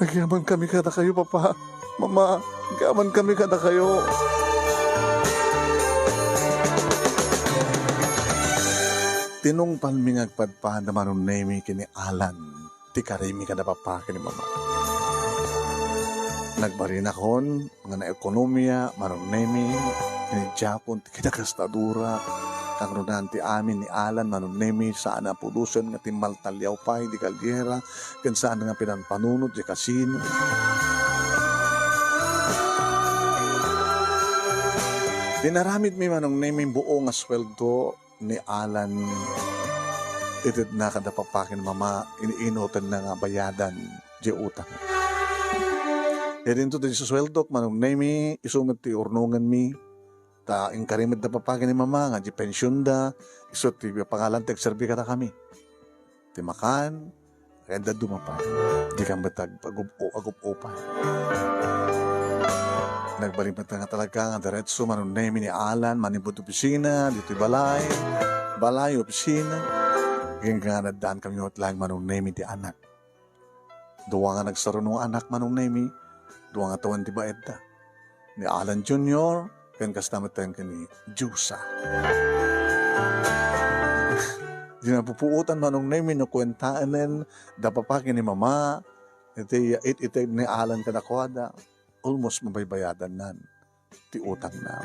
Agyaman kami kadakayo, papa. Mama, agyaman kami kadakayo. Tinungpalmi nga agpadpada manong Nemi ken ni Alan ti karimi kada papa ken ni mama. Nagbalinakon nga naekonomia manong Nemi, inidiakon ti kinagastadura, kangrunaan ti amin ni Alan manong Nemi, saan a pulosen nga timmaltaliaw pay di kalyera, ken saan nga pinanpanunot di kasino. Inaramidmi manong Nemi buo nga sueldo ni Alan, itedna kada papa ken mama, iniinotenna nga bayadan di utang. Idinto ti susueldok manong Nemi, isu met ti urnongenmi, ta inkari met da papa ken ni mama nga di pensionda, isu ti pangalan ti agserbi kadakami. Ti makan, kayat da dumapay. Di ka met agpagub-, agub-upay. Nagbalin met nga talaga nga diretso manong Nemi ni Alan, manipud opisina, ditoy balay, balay, opisina. Agingga nga naddaan kami met laeng manong Nemi ti anak. Dua nga nagsaruno nga anak manong Nemi, dua nga tawen ti baedda. ni Alan Junior, ken kasta met ken ni Jusa. Di napupuotan, Manong Nemi, no kuentaenen da papa ken ni mama, iti it-ited ni Alan kadakuada, almost mabaybayadannan ti utangna.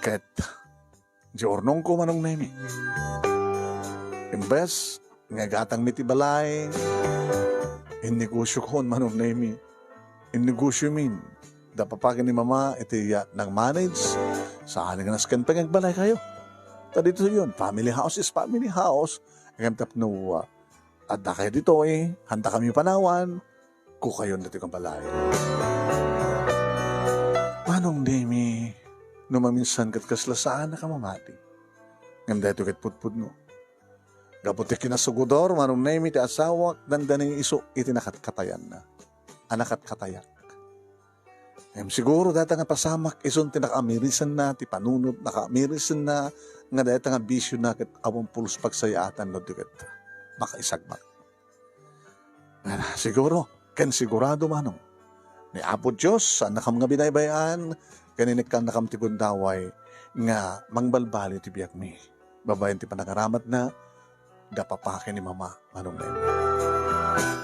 Ket di urnongko, Manong Nemi. Imbes nga igatangmi ti balay, innegosiokon, Manong Nemi. Innegosio min. Da papa ken ni mama iti, ah, nag-manage. Saan nga nasken pay nga agbalay kayo. Ta ditoy, family house is family house. Ngem tapno, ah, adda kayo ditoy, handa kami panawan, kukayon ditoy nga balay. Manong Nemi, no maminsan ket kasla saan a kamamati. Ngem daytoy ket pudpudno. Gapu ti kinasugodor, Manong Nemi, ti asawak, dandani isu iti nakatkatayanna. A nakatkatayak. Ngem siguro dayta nga pasamak isun ti nakaamirisenna ti panunot, nakaamirisenna nga dayta nga bisiona ket awan pulos pagsayaatan no di ket makaisagmak. Ngem siguro, ken sigurado, Manong, ni Apo Dios, saannakam nga binaybay-an, ken inikkannakam ti gundaway nga mangbalbaliw ti biagmi. Babaen ti panagaramatna, da papa ken ni mama, Manong Nemi.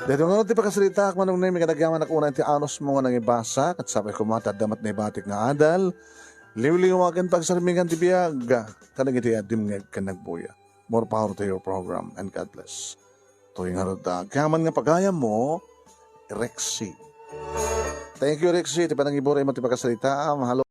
Daytoy ngarud ti pakasaritaak, Manong Nemi, ket agyamanak unay ti anusmo nga nangibasa, ket sapay koma ti adda met naibatik nga adal, liwliwa ken pagsarmingan ti biag, kadagiti a dimngeg ken nagbuya. More power to your program, and God bless. Toy ngarud, ah, agyaman nga pagayammo, Rexy. Thank you, Rexy, ti panangiburay mo ti pakasaritaam. Hello.